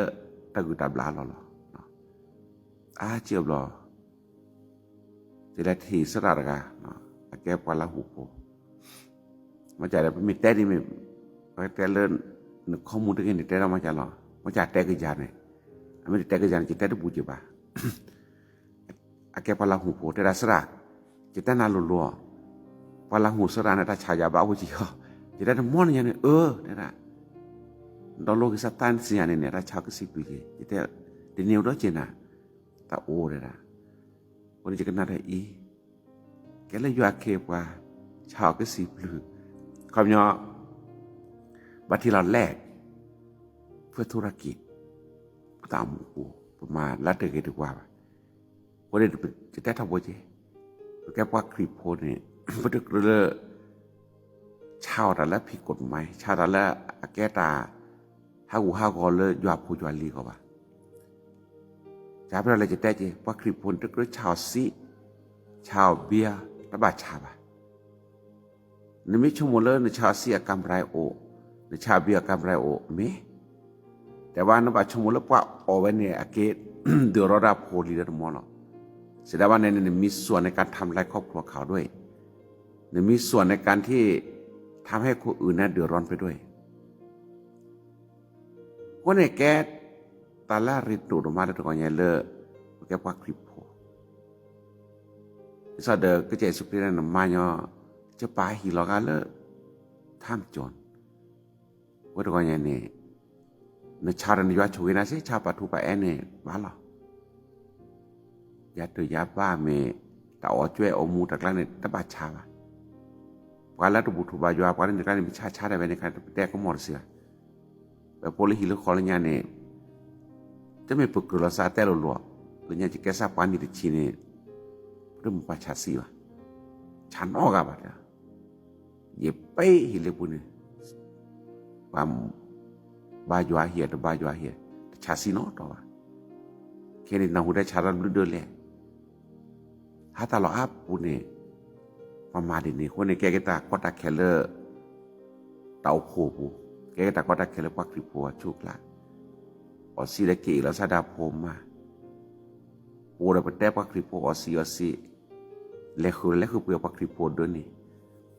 တၢ်ဂုၢ်တၢ်ဘျၣ်လီၤလီၤ. အါကၢဘျီ ယလဲၤထံၣ်စရၣ်တဂၤ အကဲပှၤလၢဟူဖိ မ့ၢ်ကဒီး ပမ့ၢ်တဲဒ်မ့ၢ် ပတဲလၢ နခီမူတဂ့ၤန့ၣ် တဲဒၣ်မ့ၢ်ကလီၤ မ့ၢ်ကတဲကယၤန့ၣ် အမ့ၢ်တတဲကယၤန့ၣ် ယတဲတဘူးက့ၤဘၣ် အကဲပှၤလၢဟူဖိ တဲဒၣ်စရၣ် ယတဲနၤလိၤလိၤ ပှၤလၢဟူစရၣ်န့ၣ် တၢ်ဆါယၤဘၣ်အိၣ်က့ၤအီၤ ယတဲတမီၢ်နညါန့ၣ် အၢ တဲဒၣ် ဒီးလိက့ၤစၢ်တၢ်စံယၤန့ၣ်န့ၣ် တၢ်ဆါကစံးဘျုးက့ၤ ယတဲ တန့ၢ်အိၣ်ဒီးက့ၤနၤ တၢ်အိၣ်တဲဒၣ် အဃိန့ၣ်ယကနၣ်တၢ်အံၤ ကဲလၢယွၤအခ့အပှၤ ဆါအီၤကစံးဘျုး ခီပညီ ဘၣ်ထံလီၤလဲၣ် เพื่อธุรกิจ ပတၢ်အိၣ်မူအပူၤ ပမၤလၢတဂ့ၤတဝါဘၣ် အဃိန့ၣ် ယတဲထီဘိက့ၤ ပကဲပှၤခရံာ်ဖိန့ၣ် ပတကြၢးလၢ ဆါအီၤတၢ်လၢအဖံးကိာ်မါ ဆါတၢ်လၢအကဲတၢ် ဟးဂူာ်ဟးဂီၤလၢယွၤဖိယွၤလံၤအဂီၢ်ဘၣ်. ကဖဲလၢယတဲက့ၤ ပှၤခရံာ်ဖိန့ၣ် တကြၢးဆါအီၤစံး ဆါအီၤဘံ တဘၣ်ဆါဘၣ်. နမ့ၢ်ဆိကမိၣ်လၢနဆါအီၤစံးအကံရၢအိၣ်, နဆါအီၤဘံအကံရၢအိၣ် မ့ၢ် တဲဘၣ်နဘၣ်ဆိကမိၣ်လၢပှၤအီၣ်ဝဲန့ၣ် အက့ဒုးရီဒၣ်ဖိလံၤလၢတမီၢ်လီၤ. စံးဒၣ်ဘၣ်န့ၣ် နမံၤစွၣ်န့ၢ်ကၣ် ทำลายครอบครัวเขาด้วย နမံၤစွၣ်န့ၢ်ကၣ်ထံၣ် ทำให้คนอื่นนั้นเดือดร้อนไปด้วย အဃိန့ၣ်ကဲ တၢ်လၢအရ့ဒိၣ်ဒိၣ်မးလၢတဂီၤညါလၢ ပကဲပှၤခရံာ်ဖိ ဒ်သိးဒီးကစၢ်ယ့ၣ်ၡူးခရံာ်န့ၣ် နမၤညီ ကပာ်ဟံၣ်လီၤဂာ်လၢ ထၢမ်ကၠီၣ် ဝဲတဂီၢ်ညါန့ၣ် နဆါဒီးနယွၤဆိၣ်ဂ့ၤနၤစ့ၢ် ဆါပာ်ထူပာ်အဲၣ်န့ၣ်ဘၣ်လီၤ. ယၤတယၤဘၣ်မ့ၢ် တၢ်အီၣ်ကွဲအီၣ်မူတၢ်ကျါန့ၣ် တဘၣ်ဆါဘၣ်. ပှၤလၢတဘူၣ်ထီၣ်ဘါယွၤ ပှၤလၢန့ၣ်ကျါန့ၣ် မ့ၢ်ဆါဆါတၢ်ဝဲန့ၣ်ခါ ပတဲကမီၤတစံးဘၣ်. ပဖိလၢဟံၣ်လၢဃီလၢညါန့ၣ် တမ့ၢ်ပကြၢးလီၤစၢ်တဲလိၤလိၤ လၢညါယကဲစၢ်ပှၤနံၣ်တဆံန့ၣ် ပတမ့ၢ်ပှၤဆါဆံးဘၣ်, ဆါနီတဂၤဘၣ်တဲ, ယပ့ဟံၣ်လၢပူၤန့ၣ် ပှၤဘါယွၤဟံၣ် တဘါယွၤဟံၣ် တဆါဆံးနီတဂၤဘၣ်. ခဲန့ၣ် နၢ်ဟူဒၣ်ဆါတၢ်ဘျုးဒိၣ်လဲၣ် ဟးတၢ်လီၢ်အါပူၤန့ၣ် ပှၤမၤဒ်န့ၣ်အဃိန့ၣ် ကဲက့ၤတၢ်ကီတၢ်ခဲလၢ တၢ်အိၣ်ဖှိၣ်အပူၤ, ကဲက့ၤတၢ်ကီတၢ်ခဲလၢပှၤခရံာ်ဖိအဆူၣ်ကျါ, အီၣ်စံးဒီးက့ၤအ့ၣ်လီၤစၢ်ဒၣ်ဖိမါ, အိၣ်ဒီးပတဲပှၤခရံာ်ဖိအီၣ်စံးအီၣ်စံး, လဲၤဃုာ်လၢဃုာ်ပှ့ၤပှၤခရံာ်ဖိဒၢန့ၣ်,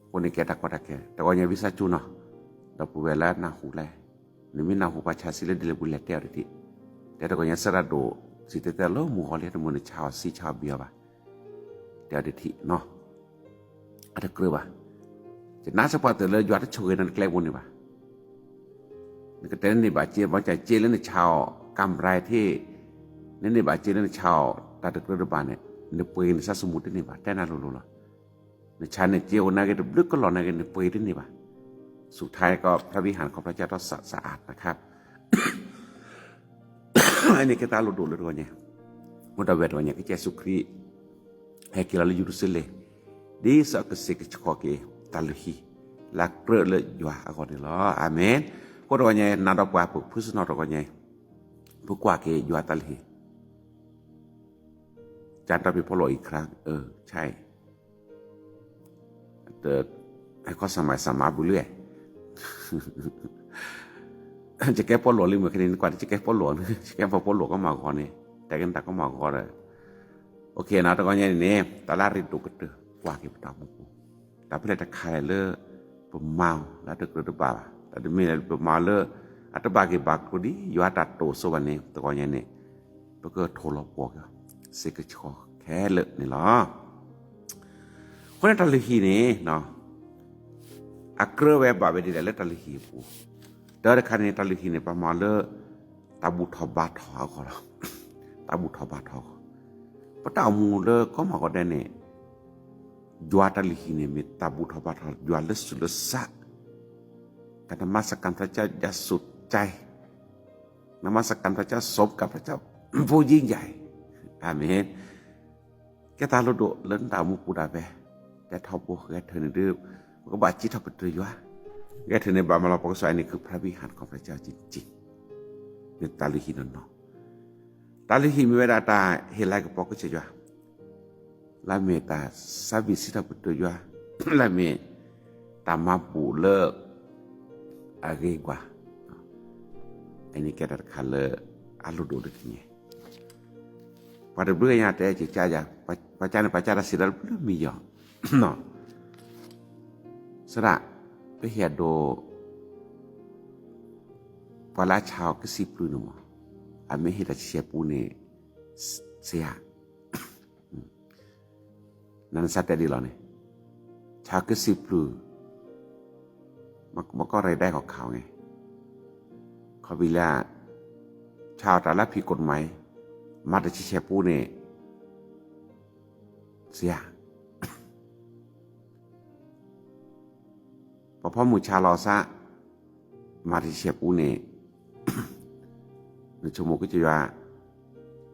အဃိန့ၣ်ကဲတၢ်ကီတၢ်ခဲ, တဂီၢ်ညါဝံသးစူၤနီၤ, ဒီပုၢ်ဝဲၢ်လၢနၢ်ဟူလဲၣ် နမ့ၢ်နၢ်ဟူပှၤဆါဆံးလၢဒ်လဲၣ်ပူၤလဲၣ်တဲအီၤတထံၣ်, တဲတဂီၢ်ညါစၢ်ရၣ်ဒိၣ် စံးတဲတဲလၢမုၢ်ဂီၤလံ တမ့ၢ်နဆါအီၣ်စံးဆါအီၣ်ဘံအီၤဘၣ်, တဲအီၤတထံၣ်နီၤ, အတကြၢးဘၣ်, ယနာ်စ့ၢ်ပှၤတၢၢ်လၢယွၤတဆိၣ်ဂ့ၤနၤနကျဲပူၤန့ၣ်ဘၣ်, နကတဲနန့ၢ်ဘၣ်စ့ ဘၣ်ဆၣ်စ့လၢနဆါအီၤ ကံရံထ့ၣ်, နန့ၢ်ဘၣ်စ့လၢနဆါအီၤ တၢ်တကြၢးတဘၣ်န့ၣ် နပှ့ၤနဆါစမူတန့ၢ်ဘၣ် တဲနၤလိၤလိၤလီၤ. နဆါန့ၣ်စ့အိၣ်နာ်က့ တဘျုးကလီၢ်နာ်က့ နပှ့ၤတန့ၢ်ဘၣ်, ဆူၣ်ထါကီး พระวิหารของพระเจ้าต้องสะอาดนะครับ အန့ၣ်ကဲတၢ်လိၣ်ဒိၣ်လၢတဂီၢ်ညါ, အိၣ်ဒီးဝဲတဂီၢ်ညါ ကစၢ်ယ့ၣ်ၡူးခရံာ် ဟဲက့ၤလီၤလၢယရူၤၡလ့ၣ်, ဒ်သိးကစ့ၢ်ကဆှီက့ၤ တၢ်လုၢ်ဟံၣ် လၢအကြၢးလၢယွၤအဂီၢ်န့ၣ်လီၤ. အၤမ့ၣ်. အဃိတဂီၢ်ညါ နၤဒီးပှၤပဖုစနီၤတဂီၢ်ညါ ပကွၢ်က့ၤယွၤတၢ်လုၢ်ဟံၣ် จานต้องไปปลดอีกครั้ง เออ ใช่ แต่ให้ข้อสมัยสามารถบุเรื่อย จะแก้ปลดหรือเหมือนกันนี่กว่าที่จะแก้ปลด จะแก้ปลดก็มาก่อนนี่ แต่กันแต่ก็มาก่อนเลย โอเคนะ တဂီၢ်ညါန့ၣ်န့ၣ် တၢ်လၢအရ့ဒိၣ်ကတၢၢ် ကွၢ်က့ၤပတၢ်အိၣ်မူပူၤ တၢ်ဖဲလဲၣ်တခါလဲၣ်လၢ ပမၤလၢတကြၢးတဘၣ်ဘၣ် တၢ်တမ့ၢ်လၢပမၤလၢ အတဘၣ်ဂ့ၢ်ဘၣ်ကျိၤဒ် ယွၤတၢ်တိာ်ဆိဘၣ်န့ၣ် တဂီၢ်ညါန့ၣ် ပကထိၣ်လီၤပှီၢ်က့ၤ စ့ၢ်ကဆှီခဲလၢာ်န့ၣ်လီၤ. အဃိန့ၣ်တၢ်လုၢ်ဟံၣ်န့ၣ် အကြၢးဝဲဘၣ်ဝဲဒ်လဲၣ်လၢတၢ်လုၢ်ဟံၣ်အပူၤ, တၢ်တခါန့ၣ် တၢ်လုၢ်ဟံၣ်န့ၣ် ပမၤလၢ တၢ်ဘူၣ်ထီၣ်ဘါထီၣ်အဂီၢ်လီၤ. တၢ်ဘူၣ်ထီၣ်ဘါထီၣ်အဂီၢ်, ပတၢ်အိၣ်မူလၢကီမီၢ်ကီၢ်ဒဲးန့ၣ် ယွၤတၢ်လုၢ်ဟံၣ်န့ၣ် မ့ၢ်တၢ်ဘူၣ်ထီၣ်ဘါထီၣ် ယွၤလၢစူးလၢစး, การนมัสการพระเจ้าอย่างสุดใจ นมัสการพระเจ้าสมกับพระเจ้าผู้ยิ่งใหญ่ อาเมน ကဲတၢ်လိၣ်ဒိၣ်လၢနတၢ်အိၣ်မူပူၤဒၣ်ဝဲ, တဲထီဘိဂဲၤထၢၣ်န့ၣ်ဒုး ပကဘၣ်စံးထီၣ်ပတြၢၤယွၤ, ဂဲၤထၢၣ်န့ၣ်ဘၣ်မၤလီၤပှၤကစီၣ်အန့ၣ် คือพระวิหารของพระเจ้าจริงๆ မ့ၢ်တၢ်လုၢ်ဟံၣ်နီၢ်နီၢ်, တၢ်လုၢ်ဟံၣ်မ့ၢ်ဝဲဒၣ်တၢ်ဟ့ၣ်လၤကပီၤကစၢ်ယွၤ လၢမ့ၢ်တၢ်ဆါဘံၣ်စံးထီၣ်ပတြၢၤယွၤ, လၢမ့ၢ်တၢ်မၤဘူၣ်လၢ အဂ့ၤကွၢ်, အန့ၣ်ကဲတၢ်တခါလၢ အလိၣ်ဒိၣ်လၢတနံၤ, ပှၤတဘျုးညါတဲကကါယၤ, ပှၤကါန့ၣ် ပှၤကါတၢ်စံးလၢတဘျုးမံၤယီၤ, သရၣ်, ပဟ့ၣ်အဒိ ပှၤလၢအဆါအီၤကစံာ်ပျုၤန့ၣ်မး, အမ့ၢ်ဟ့ၣ်တၢ်ဆံးဆဲးပူန့ၣ် စ့ဧါ, နနစၢ်တဲဒ်လီၤန့ၣ်, ဆါကစံာ်ပျုၤ, မကီၢ်ရၤဒဲးခီၣ်ခါအီၤန့ၣ်, ခီဘံလၢ, ဆါအီၤတၢ်လၢဖံးကိၣ်တမၤအံၤ, မၤတၢ်ဆံးဆဲးပူန့ၣ်, စ့ဧါ ပှၤဖီမုၢ်ဆါလီၤစၢ်, မၤတဆဲးပူန့ၣ်, နဆိကမိၣ်ကစၢ်ယွၤ,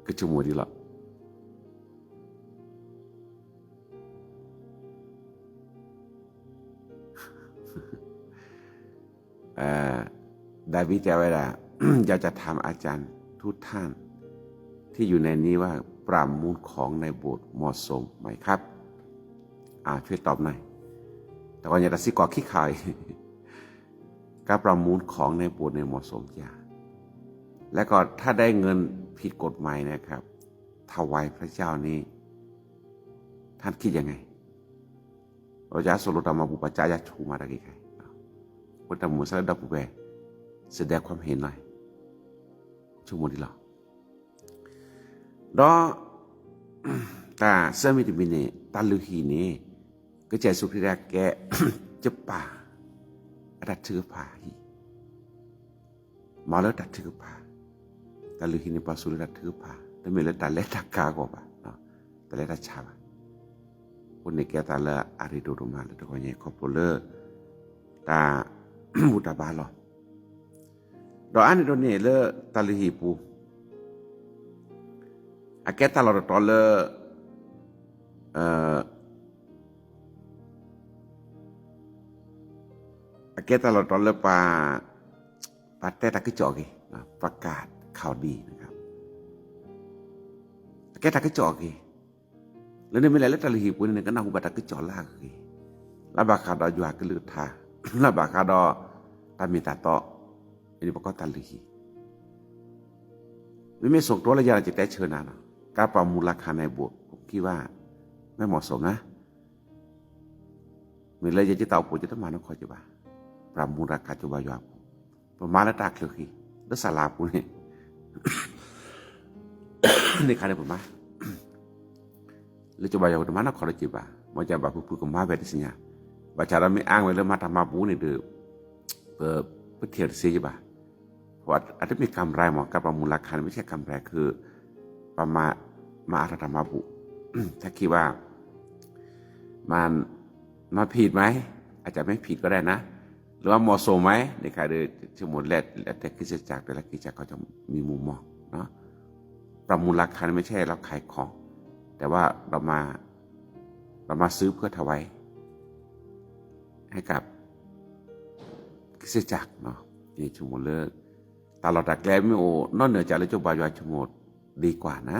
ကဆိကမိၣ်ဒ်လီၤ. ดาวิดတဲဝဲဒၣ်, อยากจะถามอาจารย์ทุกท่านที่อยู่ในนี้ว่าประมูลของในโบสถ์เหมาะสมไหมครับ อ่า ช่วยตอบหน่อย တဂီၢ်ညါတၢ်စံးကီးခံခါအံၤ การประมูลของในโบสถ์เนี่ยเหมาะสมจ้ะ แล้วก็ถ้าได้เงินผิดกฎหมายนะครับ ถวายพระเจ้านี้ ท่านคิดยังไง เราจะสรุปตามมาบุปผาจารย์ชูมาตะกี้ใคร ဝဲတၢ်မုာ်စၢ်လၢဒီပုၢ်ဝဲၢ် စဒဲခွမ်ဟ့ၣ်နီၤ ဆိကမိၣ်ဒ်လီၤ. ဒီး တၢ်ဆၢမံၤတမံၤန့ၣ် တၢ်လုၢ်ဟံၣ်န့ၣ် ကစၢ်ယ့ၣ်ၡူးခရံာ်တဲကဲ ယပၢ်အတၢ်ထုကဖၣ်ဟံၣ်, မၤလၢတၢ်ထုကဖၣ်, တၢ်လုၢ်ဟံၣ်န့ၣ် ပာ်ဆူၣ်လၢတၢ်ထုကဖၣ်, တမ့ၢ်လၢတၢ်လဲၤတၢ်ကၤအဂီၢ်ဘၣ်, တၢ်လဲၤတၢ်ဆါဘၣ်. အဃိန့ၣ်ကဲသးလၢအရ့ဒိၣ်ဒိၣ်မးလၢတဂီၤညါအံၤ ခီဖျိလၢ တၢ်ဘူၣ်တၢ်ဘါလီၤ. ဒီးအါန့ၢ်ဒိးန့ၢ်လၢတၢ်လုၢ်ဟံၣ်ပူၤ အကဲတၢ်လီၢ်တတီၤလၢ အကဲတၢ်လီၢ်တတီၤလၢပှၤ ပှၤတဲတၢ်ကစီၣ်အဂ့ၢ်, ပှၤကးခီၣ်ဒံး, အကဲတၢ်ကစီၣ်အဂ့ၢ်, လၢနမ့ၢ်လဲၤလၢတၢ်လုၢ်ဟံၣ်ပူၤန့ၣ် နကနၢ်ဟူဘၣ်တၢ်ကစီၣ်လၢအဂ့ၤ, လၢဘၣ်ဃးဒီးယွၤကလုၢ်ကထါ, လၢဘၣ်ဃးဒီး တၢ်မ့ၢ်တၢ်တီ, အန့ၣ်ပကိးတၢ်လုၢ်ဟံၣ်. မ့မ့ၢ်ဆိကတီၢ်လၢယၤဒီး ယတဲဆၢနၤနီၤ, การประมูลราคาในโบสถ์ ผมคิดว่าไม่เหมาะสมนะ. မ့ၢ်လၢယကတၢ်အိၣ်ဖှိၣ် ယတမၤနီၢ်ခီက့ၤဘၣ်, ပရၤမူရၤခးကၠိဘါယွၤအပူၤ, ပမၤလၢတၢ်ချၢဃံ, လၢစလၤအပူၤန့ၣ် န့ၣ်ခါန့ၣ်ပမၤ လၢကၠိဘါယွၤပူၤ တမၤနီၢ်ခီဒီးက့ၤဘၣ်, မ့ၢ်ကဘၣ်ဖုဖုကမၤဝဲတသ့ၣ်ညါ, ဘၣ်ဆၣ်ဒီးမ့ၢ်အါဝဲလၢမၤတၢ်မၤဘူၣ်န့ၣ်ဒီး ပ ပထံၣ်တသ့ယဘၣ်. အတမ့ၢ်ကำไรမး, การประมูลราคา นี่ไม่ใช่กำไร คือ ပှၤမၤ မၤအါထီၣ်တၢ်မၤဘူၣ်, ถ้าคิดว่า มัน มันผิดไหม อาจจะไม่ผิดก็ได้นะ หรือว่าเหมาะสมไหม ในการเดิน สมมติแรก แต่คริสตจักร แต่ละคริสตจักรเขาจะมีมุมมองเนาะ ประมูลราคา นี่ไม่ใช่เราขายของ แต่ว่าเรามา เรามาซื้อเพื่อถวายให้กับคริสตจักรเนาะ นี่สมมติเลย တၢ်လီၢ်တၢ်ကျဲမ့ၢ်အိၣ်နီၢ်နၢၤကၢ်လၢကၠိဘါယွၤ ဆိကမိၣ် ดีกว่านะ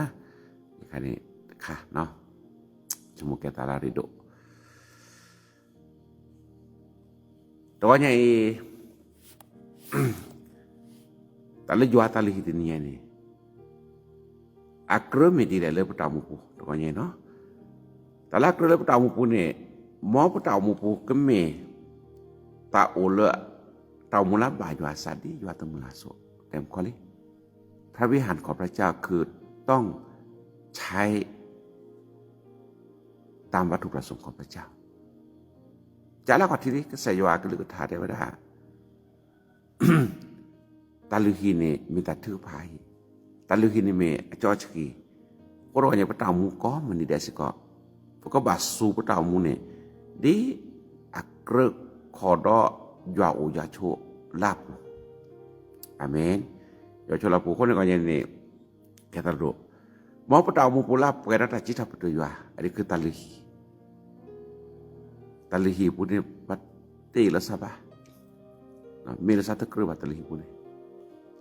န့ၣ်ခါန့ၣ်တခါ ဆိကမိၣ်ကဲသးလၢအရ့ဒိၣ် တဝီညါအံၤ တၢ်လၢယွၤတၢ်လုၢ်ဟံၣ်တနံၤညါန့ၣ် အကြၢးမ့ၢ်ဒ်လဲၣ်လၢပတၢ်အိၣ်မူပူၤ တဝီညါအံၤနီၤ တၢ်လၢအကြၢးလၢပတၢ်အိၣ်မူပူၤန့ၣ် မ်ပတၢ်အိၣ်မူပူၤကမ့ၢ် တၢ်အိၣ်လၢ တၢ်အိၣ်မူလၢဘၣ်ယွၤစးဒ်ယွၤသမုၢ်လၢ်အသိး တဲမခီလံ พระวิหารของพระเจ้าคือต้องใช้ตามวัตถุประสงค์ของพระเจ้า ကလၢခီၣ်ထံးလံ ကစၢ်ယွၤအကလုၢ်ကထါတဲဝဲဒၣ် တၢ်လုၢ်ဟံၣ်န့ၣ် မ့ၢ်တၢ်ထုကဖၣ်ဟံၣ်, တၢ်လုၢ်ဟံၣ်န့ၣ်မ့ၢ်အကၠီဆှံ, အဃိတဂီၢ်ညါ ပတၢ်အိၣ်မူကိးမုၢ်နံၤဒဲးစ့ၢ်ကီး, ပကဘၣ်စူၤပတၢ်အိၣ်မူန့ၣ် ဒ်အကြၢးခီၣ်ဒီးယွၤအိၣ်ယွၤဆိးလၢအပူၤ, အၤမ့ၣ်, ယွၤဆိးလၢအပူၤအဃိန့ၣ်တဂီၢ်ညါန့ၣ် ကဲသးဒိၣ်, မ်ပတၢ်အိၣ်မူပူၤလၢပှဲၤဒီးတၢ်စံးထီၣ်ပတြၢၤယွၤ အဒိ ကတၢ်လုၢ်ဟံၣ် တၢ်လုၢ်ဟံၣ်အပူၤန့ၣ် ပတအ့ၣ်လီၤစၢ်ဘၣ်, မ့ၢ်လီၤစၢ်တကြၢးဘၣ်တၢ်လုၢ်ဟံၣ်ပူၤန့ၣ်,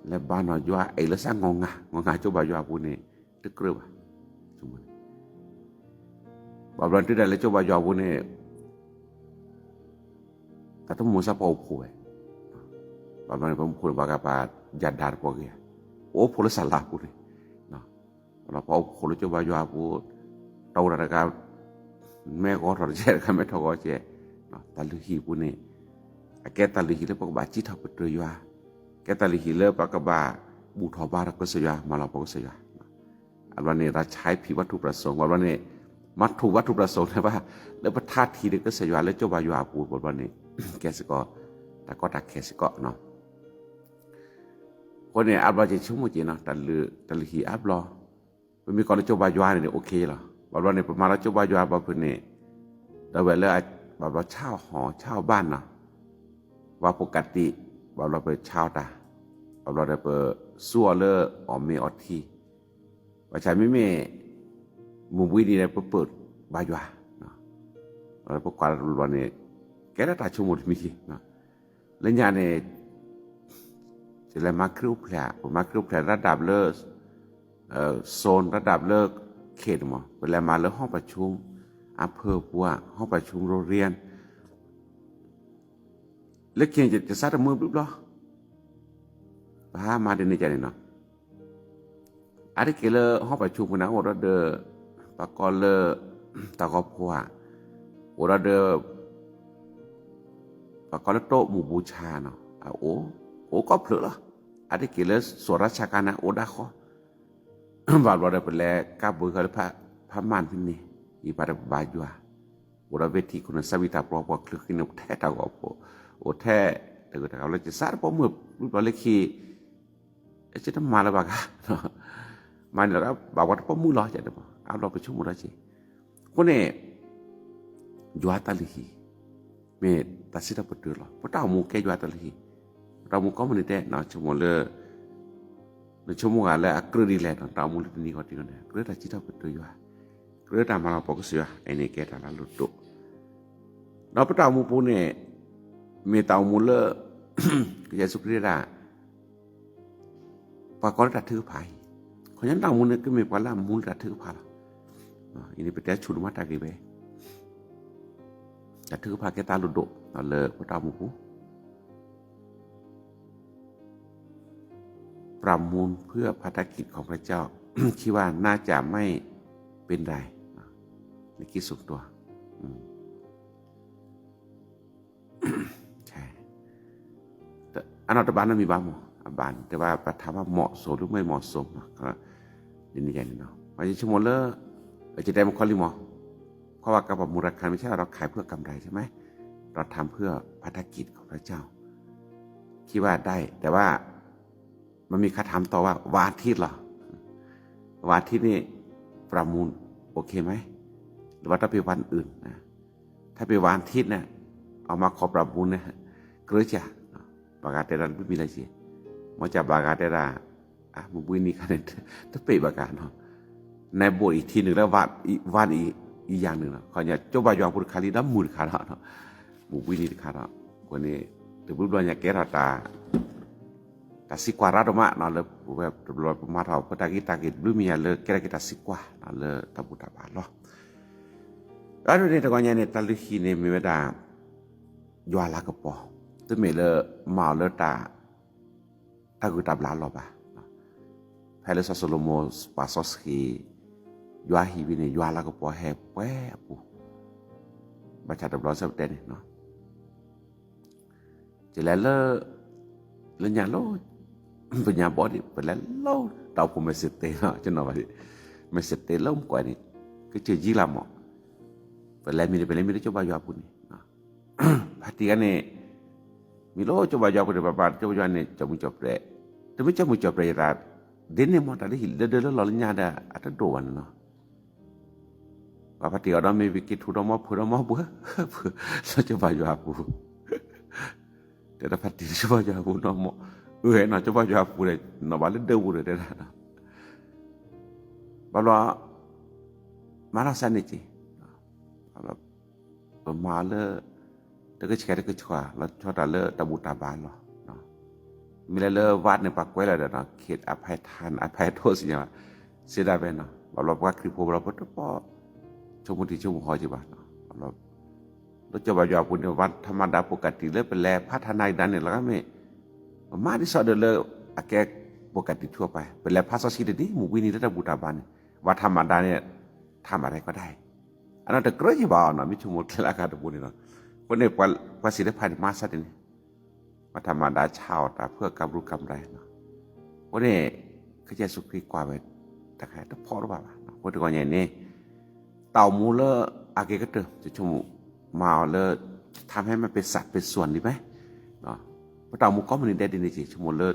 လဲၤဘါနီၣ်ယွၤအ့ၣ်လီၤစၢ် ငီၢ်ငၢ် ငီၢ်ငၢ်ကၠိဘါယွၤအပူၤန့ၣ် တကြၢးဘၣ်, ဘၣ်ဘျီန့ၣ်တုၤဒၣ်လၢကၠိဘါယွၤအပူၤန့ၣ် တၢ်တမိၣ်စၢ်ပှၤအိၣ်ဖှိၣ်ဝဲ, ဘၣ်ဘျီန့ၣ် ပှၤအိၣ်ဖှိၣ်န့ၣ် ပှၤကပာ်ယၤဒါတပှီၤဂ့ၤ, ပအိၣ်ဖှိၣ်လၢစၢ်လၤအပူၤန့ၣ်, ပှၤအိၣ်ဖှိၣ်လၢကၠိဘါယွၤအပူၤ, တၢ်အိၣ်တၢ်တခါ မဲာ်ဂီၤထီၣ်တကဲတခါ မဲာ်ထီၣ်ဂီၤကဲ, တၢ်လုၢ်ဟံၣ်အပူၤန့ၣ် အကဲတၢ်လုၢ်ဟံၣ်လၢပကဘၣ်စံးထီၣ်ပတြၢၤယွၤ, ကဲတၢ်လုၢ်ဟံၣ်လၢပကဘၣ်ဘူၣ်ထီၣ်ဘါထီၣ်ကစၢ်ယွၤ မၤလၤကပီၤကစၢ်ယွၤ အဘျီန့ၣ် เราใช้ผิดวัตถุประสงค์ ဘၣ်ဘျီန့ၣ် မၤထူၣ် วัตถุประสงค์ န့ၣ်ဘၣ် လၢပထါထံၣ်ဒီးကစၢ်ယွၤလၢကၠိဘါယွၤအပူၤ ဘၣ်ဘျီန့ၣ် ကဲစ့ၢ်ကီး တၢ်ကီတၢ်ခဲစ့ၢ်ကီးနီၤ. အဃိန့ၣ် အါဘျီက့ၤဆိကမိၣ်က့ၤနီၤ တၢ်လုၢ်ဟံၣ်အါဘျီ ပမ့ၢ်ကီးလၢကၠိဘါယွၤန့ၣ် အိၣ်ခ့လီၤ. ဘၣ်ဘျီန့ၣ် ပမၤလၢကၠိဘါယွၤဘၣ်ဖုးန့ၣ် ဒီးဝဲလၢ ဘၣ်ဘျီဆါအီၤဟီၣ် ဆါအီၤဘၣ်နီၤ ဝဲပကတံး ဘၣ်ဘျီပဆါအီၤတၢ် ဘၣ်ဘျီဒီးပစူးအီၤလၢအီၣ်မ့ၤအီထံ ဘၣ်ဆၣ်မ့မ့ၢ် မုၢ်ဘှံးနံၤဒီးပပၢၢ်ဘါယွၤ ပကွၢ်တဘျီန့ၣ် ကဲထီၣ်တၢ်ဆိကမိၣ်တမံၤလံ လၢညါန့ၣ် ယလဲၤမၤခရံာ်အိၣ်ဖျဲၣ် ပမၤခရံာ်အိၣ်ဖျဲၣ် ระดับ လၢ โซน ระดับ လၢ เขต မး ပလဲၤမၤလၢ ห้องประชุม อำเภอ ပူၤ ห้องประชุม โรงเรียน လၢခံန့ၣ် ယစးတမုာ်ဘျုးဘျီ ပဟးမၤဒ်န့ၣ်ကန့ၣ်နီၤ အါတက့ၢ်လၢ ห้องประชุม ပူၤန့ၣ် အိၣ်ဒီး ပှၤကိးလၢ တၢ်ဂီၤဖိဧါ အိၣ်ဒီး ပှၤကိးလၢ โต๊ะหมู่บูชา နီၤ အအိၣ် အိၣ်ကိးဖျၢၣ်လီၤ အါတက့ၢ်လၢ ส่วนราชการ န့ၣ် အိၣ်ဒၣ်ဃီ ဘၣ်ဘျီဒီးပလဲၤကါဘုးဃာ်လၢ ဖးမၢ်ဖဲန့ၣ် ယပာ်ဒီးပဘါယွၤ အိၣ်ဒီးဝ့ၢ်ထံးခိၣ်န့ၣ် စးဝံတၢ်ပျီပှၤချုးဃံန့ၣ် အိၣ်ထဲတၢ်ဂီၤဖိ, အိၣ်ထဲတၢ်ဂၢၢ်တၢ်ကျၢၤလၢကစးတပိာ်မုၣ် ဘျီလၢခံ အကတမၤလၢၤဘၣ်ဂၤ, မၤန့ၣ်လီၤဘၣ်ပှၤတပိာ်မုၣ်လီၤ ကမၤ အါဘျီပဆိကမိၣ်ဒီးက့ၤ, အဃိန့ၣ် ယွၤတၢ်လုၢ်ဟံၣ် မ့ၢ်တၢ်စံးထီၣ်ပတြၢၤလီၤ. ပတၢ်အိၣ်မူကဲယွၤတၢ်လုၢ်ဟံၣ်, ပတၢ်အိၣ်မူကိးမုၢ်နံၤဒဲး ဆိကမိၣ်လၢ နဆိကမိၣ်ဂ့ၤလၢအကြၢးဒ်လဲၣ်န့ၣ် တၢ်အိၣ်မူလၢတနံၤဂီၢ်တနံၤဂီၢ်န့ၣ် ကြၢးတၢ်စံးထီၣ်ပတြၢၤယွၤ, ကြၢးတၢ်မၤလၤကပီၤကစၢ်ယွၤ အန့ၣ်ကဲတၢ်လၢအလိၣ်ဒိၣ်, ဒီးပတၢ်အိၣ်မူပူၤန့ၣ် မ့ၢ်တၢ်အိၣ်မူလၢ ကစၢ်ယ့ၣ်ၡူးခရံာ်ဒၣ် ပှၤကိးလၢတၢ်ထုကဖၣ်အံၤ, ခီညါတၢ်အိၣ်မူန့ၣ် ကမ့ၢ်ပှၤလၢအမူလၢတၢ်ထုကဖၣ်လီၤ. အံၤန့ၣ် ပတဲဆူၣ်ဒိၣ်မးတၢ်ဂ့ၢ်ဝဲ, တၢ်ထုကဖၣ်ကဲတၢ်လိၣ်ဒိၣ်လၢပတၢ်အိၣ်မူပူၤ ประมูลเพื่อพันธกิจของพระเจ้า คิดว่าน่าจะไม่เป็นไร ในที่ส่วนตัว ใช่ အနီၢ်တဘၣ်နီတမံၤဘၣ်မး အဘၣ်န့ၣ် แต่ว่าပထမ်မး เหมาะสม หรือไม่เหมาะสม ဒ်န့ၣ်ယါန့ၣ်နီၤ ပှၤယဆိကမိၣ်လၢ အကတဲမခီလံမး เพราะว่าการประมูลราคาไม่ใช่เราขายเพื่อกำไรใช่ไหม เราทำเพื่อพันธกิจของพระเจ้า คิดว่าได้ แต่ว่า มันมีคำถามต่อว่าวันอาทิตย์เหรอ วันอาทิตย์นี่ประมูลโอเคไหม หรือว่าต้องเป็นวันอื่นนะ ถ้าเป็นวันอาทิตย์เนี่ย เอามาขอประมูลนะ เกรงใจ ဘၣ်ဂၤတဲဒၣ် မ့ၢ်မံၤလၢက့ၤ မ့ၢ်ကဘၣ်ဂၤတဲဒၣ် မုၢ်ဘှံးနံၤခါန့ၣ် တပ့ၢ်ဘၣ်ဂၤနီၤ နဘိၣ်အံၤထံနုာ်လၢ ဝၣ်အံၤယၤနုာ်နီၤ ခီညါ ကၠိဘါယွၤပူၤတခါလံ ဒီးမုၢ်တခါဒီး မုၢ်ဘှံးနံၤတခါဒီး အဃိန့ၣ် တဘျုးဘျီညါကဲထီၣ်တၢ် တၢ်စံးကွၢ်ရၢ်ဒိၣ်မးနီၤ လၢပဝဲတဘျီပမၤထီၣ် ပတၢ်ဂ့ၢ်တၢ်ဂ့ၢ်တဘျုးမံၤညါလၢကဲထီၣ်က့ၤတၢ်စံးကွၢ်နီၤ လၢတၢ်ဘူၣ်တၢ်ဘါလီၤ. အဒိန့ၣ်တဂီၤညါန့ၣ် တၢ်လုၢ်ဟံၣ်န့ၣ်မ့ၢ်ဝဲဒၣ် ယွၤလၤကပီၤ တမ့ၢ်လၢမၤအီၤလၢတၢ် တၢ်ဂုၤတၢ်ဘျါလီၤဘၣ်. ဖဲလၢစီၤၡလိၤမိၣ်ပာ်စီဆှံ ယွၤဟံၣ်ဝံၤန့ၣ် ယွၤလၤကပီၤဟဲပှဲၤအပူၤ ဘၣ်ဆၣ်တဘျီစဲပတဲန့ၣ် ယလဲၤလၢ လၢညါလီၤ ပညါဘီဒံး ပလဲၤလီၤ တၢ်အိၣ်ဖှိၣ်မဲာ်စ့ၣ်တ့ၢ်နီၤ ကနီၤဘၣ်ဒံး မဲာ်စ့ၣ်တ့ၢ်လၢမကွဲးန့ၣ် ကစၢၢ်ယံလၢမး ပလဲၤမံၤန့ၣ် ပလဲၤမံၤလၢကၠိဘါယွၤအပူၤန့ၣ် ဖါတံၢ်ဂၤန့ၣ် မံၤလၢကၠိဘါယွၤအပူၤန့ၣ် ပှၤဘၣ်ကၠိဘါယွၤန့ၣ် ကၠီမုၢ်ကၠီပြဲး တမ့ၢ်ကၠီမုၢ်ကၠီပြဲးယသး ဒ်န့ၣ်မ့ၢ်တၢ်လၢဟံၣ် လၢဒၢလၢလီၢ်လၢညါဒီး အတဒိၣ်ဘၣ်န့ၣ်နီၤ ပှၤဖါတံၢ်အီၤဒီးမ့ၢ်ဝံၤက့ၤထူဒီးမီၢ်ဖုးဒီးမီၢ်ဘှၢ လၢကၠိဘါယွၤအပူၤ တဲဒၣ်ဖါတံၢ်လၢကၠိဘါယွၤအပူၤနီၢ်မီၢ် အၢနီၤ ကၠိဘါယွၤအပူၤဒီး နီၢ်ဘၣ်လၢဒၢပူၤဒီးတဲဒၣ် ဘၣ်ဘျီ မၤထီၣ်စၢ်န့ၣ်က့ၤ ပမၤလၢ တကဆှဲတကဆှီ လီၤဆီတၢ်လၢတၢ်ဘူၣ်တၢ်ဘါလီၤ. မ့ၢ်လၢလၢဝၣ်န့ၣ် ပှၤကွဲးလီၤဒီး ခေတ်အဖယ်ထန် အဖယ်ထူ စံးညါ စံးဒၣ်ဖဲနီၤ ဘၣ်ဘျီပှၤခရံာ်ဖိဘၣ်ဘျီပတပိာ် ဆိကမိၣ်ထံဆိကမိၣ်ဟီက့ၤဘၣ် လၢကၠိဘါယွၤအပူၤန့ၣ် ဝၣ်ထးမၤဒါ ပကတံၢ်လၢပလဲၤဖးထးနါအံၤဒါန့ၣ် လီၤကမ့ၢ် ပမၤဒ်သိးဒီးလၢ အကဲ ပကတံၢ်ထူအပၢ် ပလဲၤဖးစီဆှံတဒ် မုၢ်ဘှံးနံၤလၢတၢ်ဘူၣ်တၢ်ဘါန့ၣ် ဝၣ်ထးမၤဒါန့ၣ် ထးမၤဒါကီဒၣ်အံၤ အနီၢ်တကြၢးယံၤဘၣ်အီၤနီၤ မ့ၢ်ဆိကမိၣ်ကျဲလၢအဂၤတဘိန့ၣ်နီၤ အဃိန့ၣ် ပှၤစံးတဖၣ်န့ၣ် မၤစၢ်တန့ၣ် ပှၤထးမၤဒါဆါအီၤတၢ်ဖုအကါဘျုးကါမရၤနီၤ အဃိန့ၣ် ကစၢ်ယ့ၣ်ၡူးခရံာ်ကွၢ်ဝဲ တၢ်ခါတဖီတဘၣ်ဘၣ် အဃိတဂီၤညါအံၤန့ၣ် တၢ်အိၣ်မူလၢအဂ့ၤကတၢၢ် ယဆိကမိၣ် မၤအီၤလၢ ทำให้มันเป็นสัดเป็นส่วน ဒ်မး ပတၢ်အိၣ်မူကိးမုၢ်နံၤဒဲးဒ်န့ၣ်က့ၤ ဆိကမိၣ်လၢ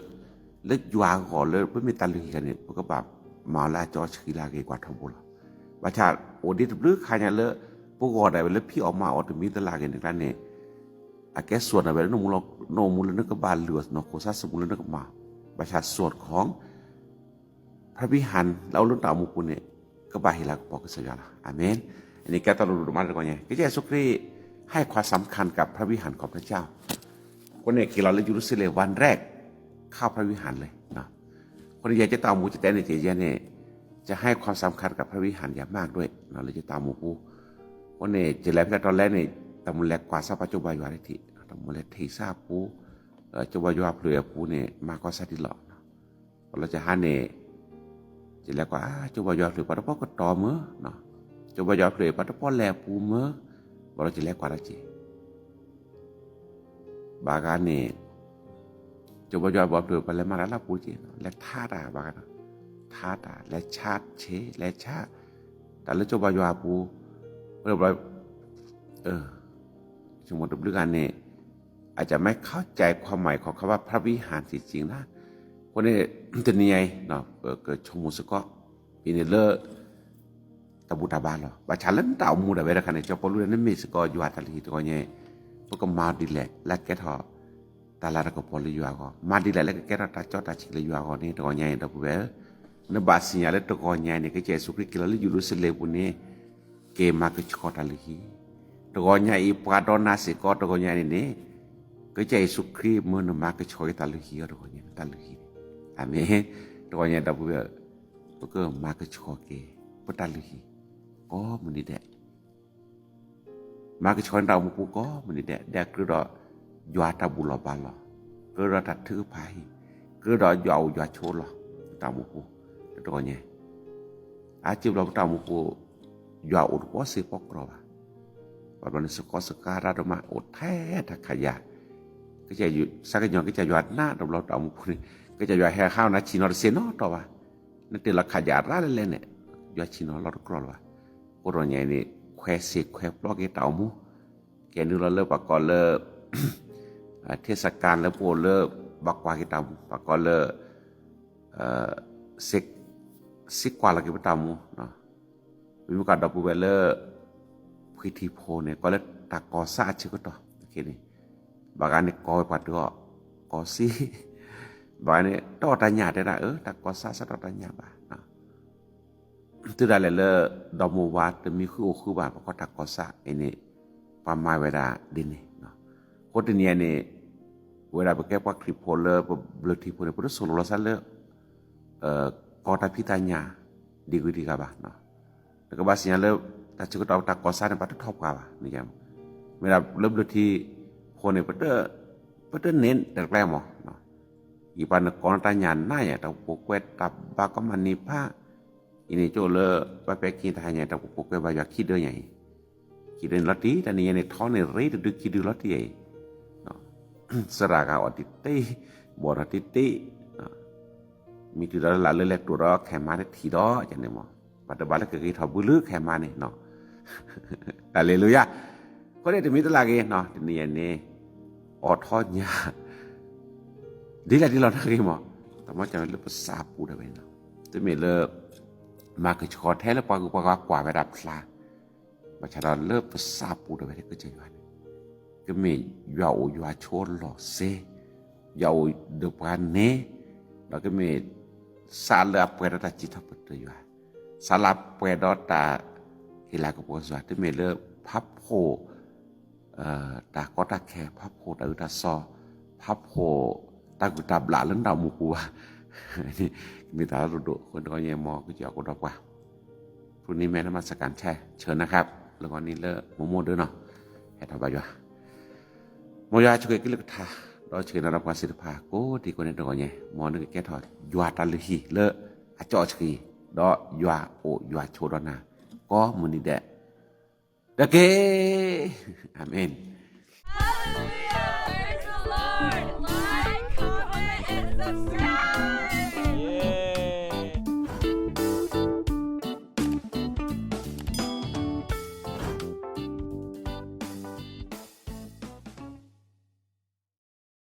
လၢယွၤအဂီၢ်လၢပမ့ၢ်တၢ်လုၢ်ဟံၣ်ဂၤန့ၣ် ပကဘၣ်မၤအီၤလၢအစီဆှံလၢအဂ့ၤကွၢ်ထီဘိလီၤ. ဘၣ်ဆၣ်အိၣ်ဒံးတဘျုးခါညါလၢ ပဂီၢ်ဒၣ်ဝဲလၢဖံးအီၣ်မၤအီၣ်တမံၤတလၢ်ဂ့ၤန့ၣ်ကျါန့ၣ် အကဲ ส่วน ဒၣ်ဝဲလၢ နအိၣ်မူလၢနကဘၣ်လုၢ်အီၣ်နီၢ်ခိစၢ်စမူလၢနကမၤ ဘၣ်ဆၣ် ส่วนของ พระวิหาร လၢအအိၣ်လၢတၢ်အိၣ်မူပူၤန့ၣ် ကဘၣ်ဟ့ၣ်လၤကပီၤကစၢ်ယွၤလီၤ. အၤမ့ၣ်. အန့ၣ်ကဲတၢ်လိၣ်ဒိၣ်မးတဂီၤညါ ကစၢ်ယ့ၣ်ၡူးခရံာ် ให้ความสำคัญกับพระวิหารของพระเจ้า အဃိန့ၣ် က့ၤလီၤလၢယရူၤၡလ့ၣ် วันแรก เข้าพระวิหารเลย အဃိန့ၣ် ယဲယတၢ်အိၣ်မူယတဲန့ၣ်က့ၤ ယဲန့ၣ် จะให้ความสำคัญกับพระวิหารอย่างมากด้วย လၢယတၢ်အိၣ်မူပူၤ အဃိန့ၣ် ယလဲၤဖဲတၢ်တီလဲၣ်န့ၣ် တၢ်မူလဲၤကွၢ်စၢ်ပှၤကၠိဘါယွၤတထံၣ် တၢ်မူလဲၤထံၣ်စၢ်အပူၤ ကၠိဘါယွၤအဖျၢၣ်အပူၤန့ၣ် မၤကီၢ်စၢ်ဒ်လီၤ ပှၤလီၤကဟါန့ၣ် ယလဲၤကွၢ် ကၠိဘါယွၤအဖျၢၣ် ပှၤတပီၢ်ကတီၤမၢ်, ကၠိဘါယွၤအဖျၢၣ် ပှၤတပီၢ်လဲၤအပူၤမၢ်, ဘၣ်လီၤယလဲၤကွၢ်တၢ်က့ၤ ဘၣ်ဂၤန့ၣ် ကၠိဘါယွၤအဖျၢၣ် ပှၤလဲၤမၤတၢ်လၢအပူၤက့ၤ လဲၤထါတၢ်ဘၣ်ဂၤနီၤ, ထါတၢ် လဲၤဆါဆ့ လဲၤဆါ တၢ်လၢကၠိဘါယွၤအပူၤ, ဘၣ် ဆိကမိၣ်တဘျုးဂၤန့ၣ် อาจจะไม่เข้าใจความหมายของคำว่าพระวิหารจริงๆนะ အဃိန့ၣ် တနံၤညါအံၤ ပကဆိကမိၣ်စ့ၢ်ကီး ဖဲန့ၣ်လၢ တၢ်ဘူၣ်တၢ်ဘါလီၤ. ဘၣ်ဆၣ်လၢနတၢ်အိၣ်မူဒၣ်ဝဲတခါန့ၣ် ကၠီၤပီလူးန့ၣ် နမ့ၢ်စ့ၢ်ကီးယွၤတၢ်လုၢ်ဟံၣ်တဂီၤညါအံၤ ပကမၤဒ်လဲၣ် လၢကဲထီၣ် တၢ်လၤတၢ်ကပီၤလၢယွၤအဂီၢ်, မၤဒ်လဲၣ်လၢကကဲထီၣ်တၢ်ကီတၢ်ဆံးလၢယွၤအဂီၢ်န့ၣ် တဂီၤညါအံၤ ဒီပုၢ်ဝဲၢ်ဧၢ, နဘၣ်သ့ၣ်ညါလၢတဂီၤညါအံၤန့ၣ် ကစၢ်ယ့ၣ်ၡူးခရံာ်က့ၤလီၤလၢယရူၤၡလ့ၣ်အပူၤန့ၣ် က့ၤမၤကဆှီတၢ်လုၢ်ဟံၣ်, တဂီၤညါအံၤ ပှၤဒီးနၤစ့ၢ်ကီးတဂီၤညါန့ၣ်န့ၣ် ကစၢ်ယ့ၣ်ၡူးခရံာ်မၢနမၤကဆှီက့ၤတၢ်လုၢ်ဟံၣ်အီၤတဂီၤညါ တၢ်လုၢ်ဟံၣ်န့ၣ်, အၤမ့ၣ်, တဂီၤညါဒီပုၢ်ဝဲၢ်ဧၢ, ပကမၤကဆှီက့ၤ ပတၢ်လုၢ်ဟံၣ် ကိးမုၢ်နံၤဒဲး မၤကဆှီန့ၢ်တၢ်အိၣ်မူပူၤကိးမုၢ်နံၤဒဲး ဒဲးကြၢးဒီး ယွၤတၢ်ဘူၣ်လီၤဘါလီၤ, ကြၢးဒီးတၢ်ထုကဖၣ်ဟံၣ်, ကြၢးဒီးယွၤအိၣ်ယွၤဆိးလီၤ တၢ်အိၣ်မူပူၤ, တဂီၤညါ, အါစုဘျီပတၢ်အိၣ်မူပူၤ ယွၤအိၣ်တပီၢ်စ့ပီၢ်ကြီဘၣ်, ဘၣ်ဘျီန့ၣ် စကီစကါရၢ်ဒိၣ်မး အိၣ်ထဲတၢ်ခးယၢ်, ကစၢ်ယွၤ စးကညီၤ ကစၢ်ယွၤနးတဘျီတၢ်အိၣ်မူပူၤန့ၣ် ကစၢ်ယွၤဟဲဟးနၤဆံၣ်နီၤတစ့နီတတီၤဘၣ်, နတ့ၢ်လီၤခးယၢ်ရၣ်လဲၣ်လဲၣ်န့ၣ် ယွၤဆံၣ်နီၤလီၤတကြီလၢၤဘၣ်, အဃိတဂီၤညါအံၤန့ၣ် ခွဲးစ့ခွဲးပျီက့ၤတၢ်အိၣ်မူ, ကဲနုာ်လီၤလၢပှၤကိးလၢ ထ့းစကၤလၢပအိၣ်လၢ ဘၣ်ကွၢ်က့ၤတၢ်အိၣ်မူ ပှၤကိးလၢ စ့ကွၢ်လီၤက့ၤပတၢ်အိၣ်မူ, ပမ့ၢ်ကွၢ်ဒီပုၢ်ဝဲၢ်လၢ ဖှံထံဖိန့ၣ် ကိးလၢတၢ်ကီၢ်စၢ်အဆၢကတီၢ်, ဘၣ်ဂၤန့ၣ်ကီၢ်ဝဲပှၤတအီၣ်, ကီၢ်စ့, ဘၣ်ဂၤန့ၣ် တအီၣ်တၢ်ညၣ်တဲဒၣ် အၢ တၢ်ကီၢ်စၢ်စးတအီၣ်တၢ်ညၣ်ဘၣ် တုၤဒၣ်လဲာ်လၢ ဒီမိၢ်ဝၤတမံၤဃုအိၣ်ဃုဘၣ် ပှၤကိးတၢ်ကီၢ်စၢ်အံၤန့ၣ် ပှၤမၤဝဲဒၣ်ဒ်န့ၣ်, အဃိတနံၤအံၤန့ၣ် ပဝဲဒၣ်ပကဲပှၤခရံာ်ဖိလၢပဘျၢထံဖိန့ၣ် ပတဆိၣ်လီၤလီၤစၢ်လၢ ကီၢ်တၢ်ဖံးတၢ်ညၣ် ဒ်ဂုၤဒ်ဂၤဘၣ်, နကဘၣ်သ့ၣ်ညါလၢ တၢ်ဆၢကတီၢ်တၢ်ကီၢ်စၢ်န့ၣ် ပှၤတထီၣ်ပှၤဘၣ်, မ့ၢ်ဒၣ်လၢဘျၢထံဖိန့ၣ် ပတန့ၢ်တကျဲမး ယပှၤနကီၢ်နတၢ်ညၣ်နးယဲ တၢ်အိၣ်ဖှိၣ်ကွဲးတၢ်ဘါကီမးန့ၣ်ဖး, အံၤန့ၣ်ကၠိလၢ ပှၤပဲာ်ခံတၢ်ဟါညါ တၢ်အိၣ်ဖှိၣ်ကွဲးဘါယွၤခံဒၢညါအံၤ, ခံဒၢန့ၣ်လီၤတံၢ် တနံၤညါန့ၣ် ထီန့ၣ်ရ့တဒုခံဒုလီၤတံၢ်အံၤ, သရၣ်ဂၤအီၣ်တံၢ်တံၢ်, ဘီၣ်ထီၣ်တံၢ်တံၢ်, မ့ၢ်တုၤဒီးလၢလၢလဲၤတိာ်ဒီးခဲမါတထံၣ်ဒီး ကန့ၣ်မး, ပှၤတဘၣ်လၢကဂ့ၤထီၣ်ဘုလၢခဲမါန့ၣ်, ဟၤလ့လူယၤ, အဃိန့ၣ်တမံၤတလၢ်ဂ့ၤ တနံၤအံၤန့ၣ် အိးထီၣ်ညၣ် ဒ်လဲၣ်ဒ်လဲၣ်နာ်ဂ့ၤမး, တၢ်မၤစၢၤလၢပသးပူၤဒၣ်ဝဲန့ၣ်လီၤ, တမ့ၢ်လၢ မၤကဆှီထဲလၢပှၤဂုၤပှၤဂၤကွၢ်ဝဲဒၣ်ဖျါ, ဘၣ်ဆၣ်ဒီးလၢပသးပူၤဒၣ်ဝဲဒၣ်ကစၢ်ယွၤန့ၣ်, ကမ့ၢ်ယွၤအိၣ်ယွၤဆိးလီၤစ့, ယွၤအိၣ်ဒီးပှၤန့ၣ်, ဒီးကမ့ၢ် စးလၢအပှဲၤဒီးတၢ်စံးထီၣ်ပတြၢၤယွၤ, စးလၢအပှဲၤဒီးတၢ်ဟ့ၣ်လၤကပီၤယွၤ, တမ့ၢ်လၢဖးဖှိၣ် တၢ်ကီတၢ်ခဲ ဖးဖှိၣ်တၢ်အုးတၢ်သီ, ဖးဖှိၣ်တၢ်ဂုၢ်တၢ်ဘျၣ်လၢနတၢ်အိၣ်မူပူၤဘၣ်, ကမ့ၢ်တၢ်လၢဒိၣ်ဒိၣ် အဃိတဂီၤညါ မ်ကစၢ်ယွၤကအိၣ်ဒီးပှၤ, ဖုန့ၢ်မဲနမၤစကၤထဲ ဆၢနၤခါ လၢဂီၤနံၤလၢမိၢ်မိၢ်ဒၢနီၤ, ဟဲထီၣ်ဘါယွၤ မ်ယွၤဆိၣ်ဂ့ၤကလုၢ်ကထါ, ဒီးဆိၣ်ဂ့ၤနၤဒီးပှၤသ့ၣ်တဖၣ် ကိးဒံကိးန့ၣ်တဂီၤညါ, မ်နကကဲထီၣ်ယွၤတၢ်လုၢ်ဟံၣ်လၢအစီအဆှံ, ဒီးယွၤအိၣ်ယွၤဆိးဒီးနၤ, ကိးမုၢ်နံၤဒဲး, တက့ၢ်, အၤမ့ၣ်. Hallelujah! Praise the Lord! Like, comment, and subscribe!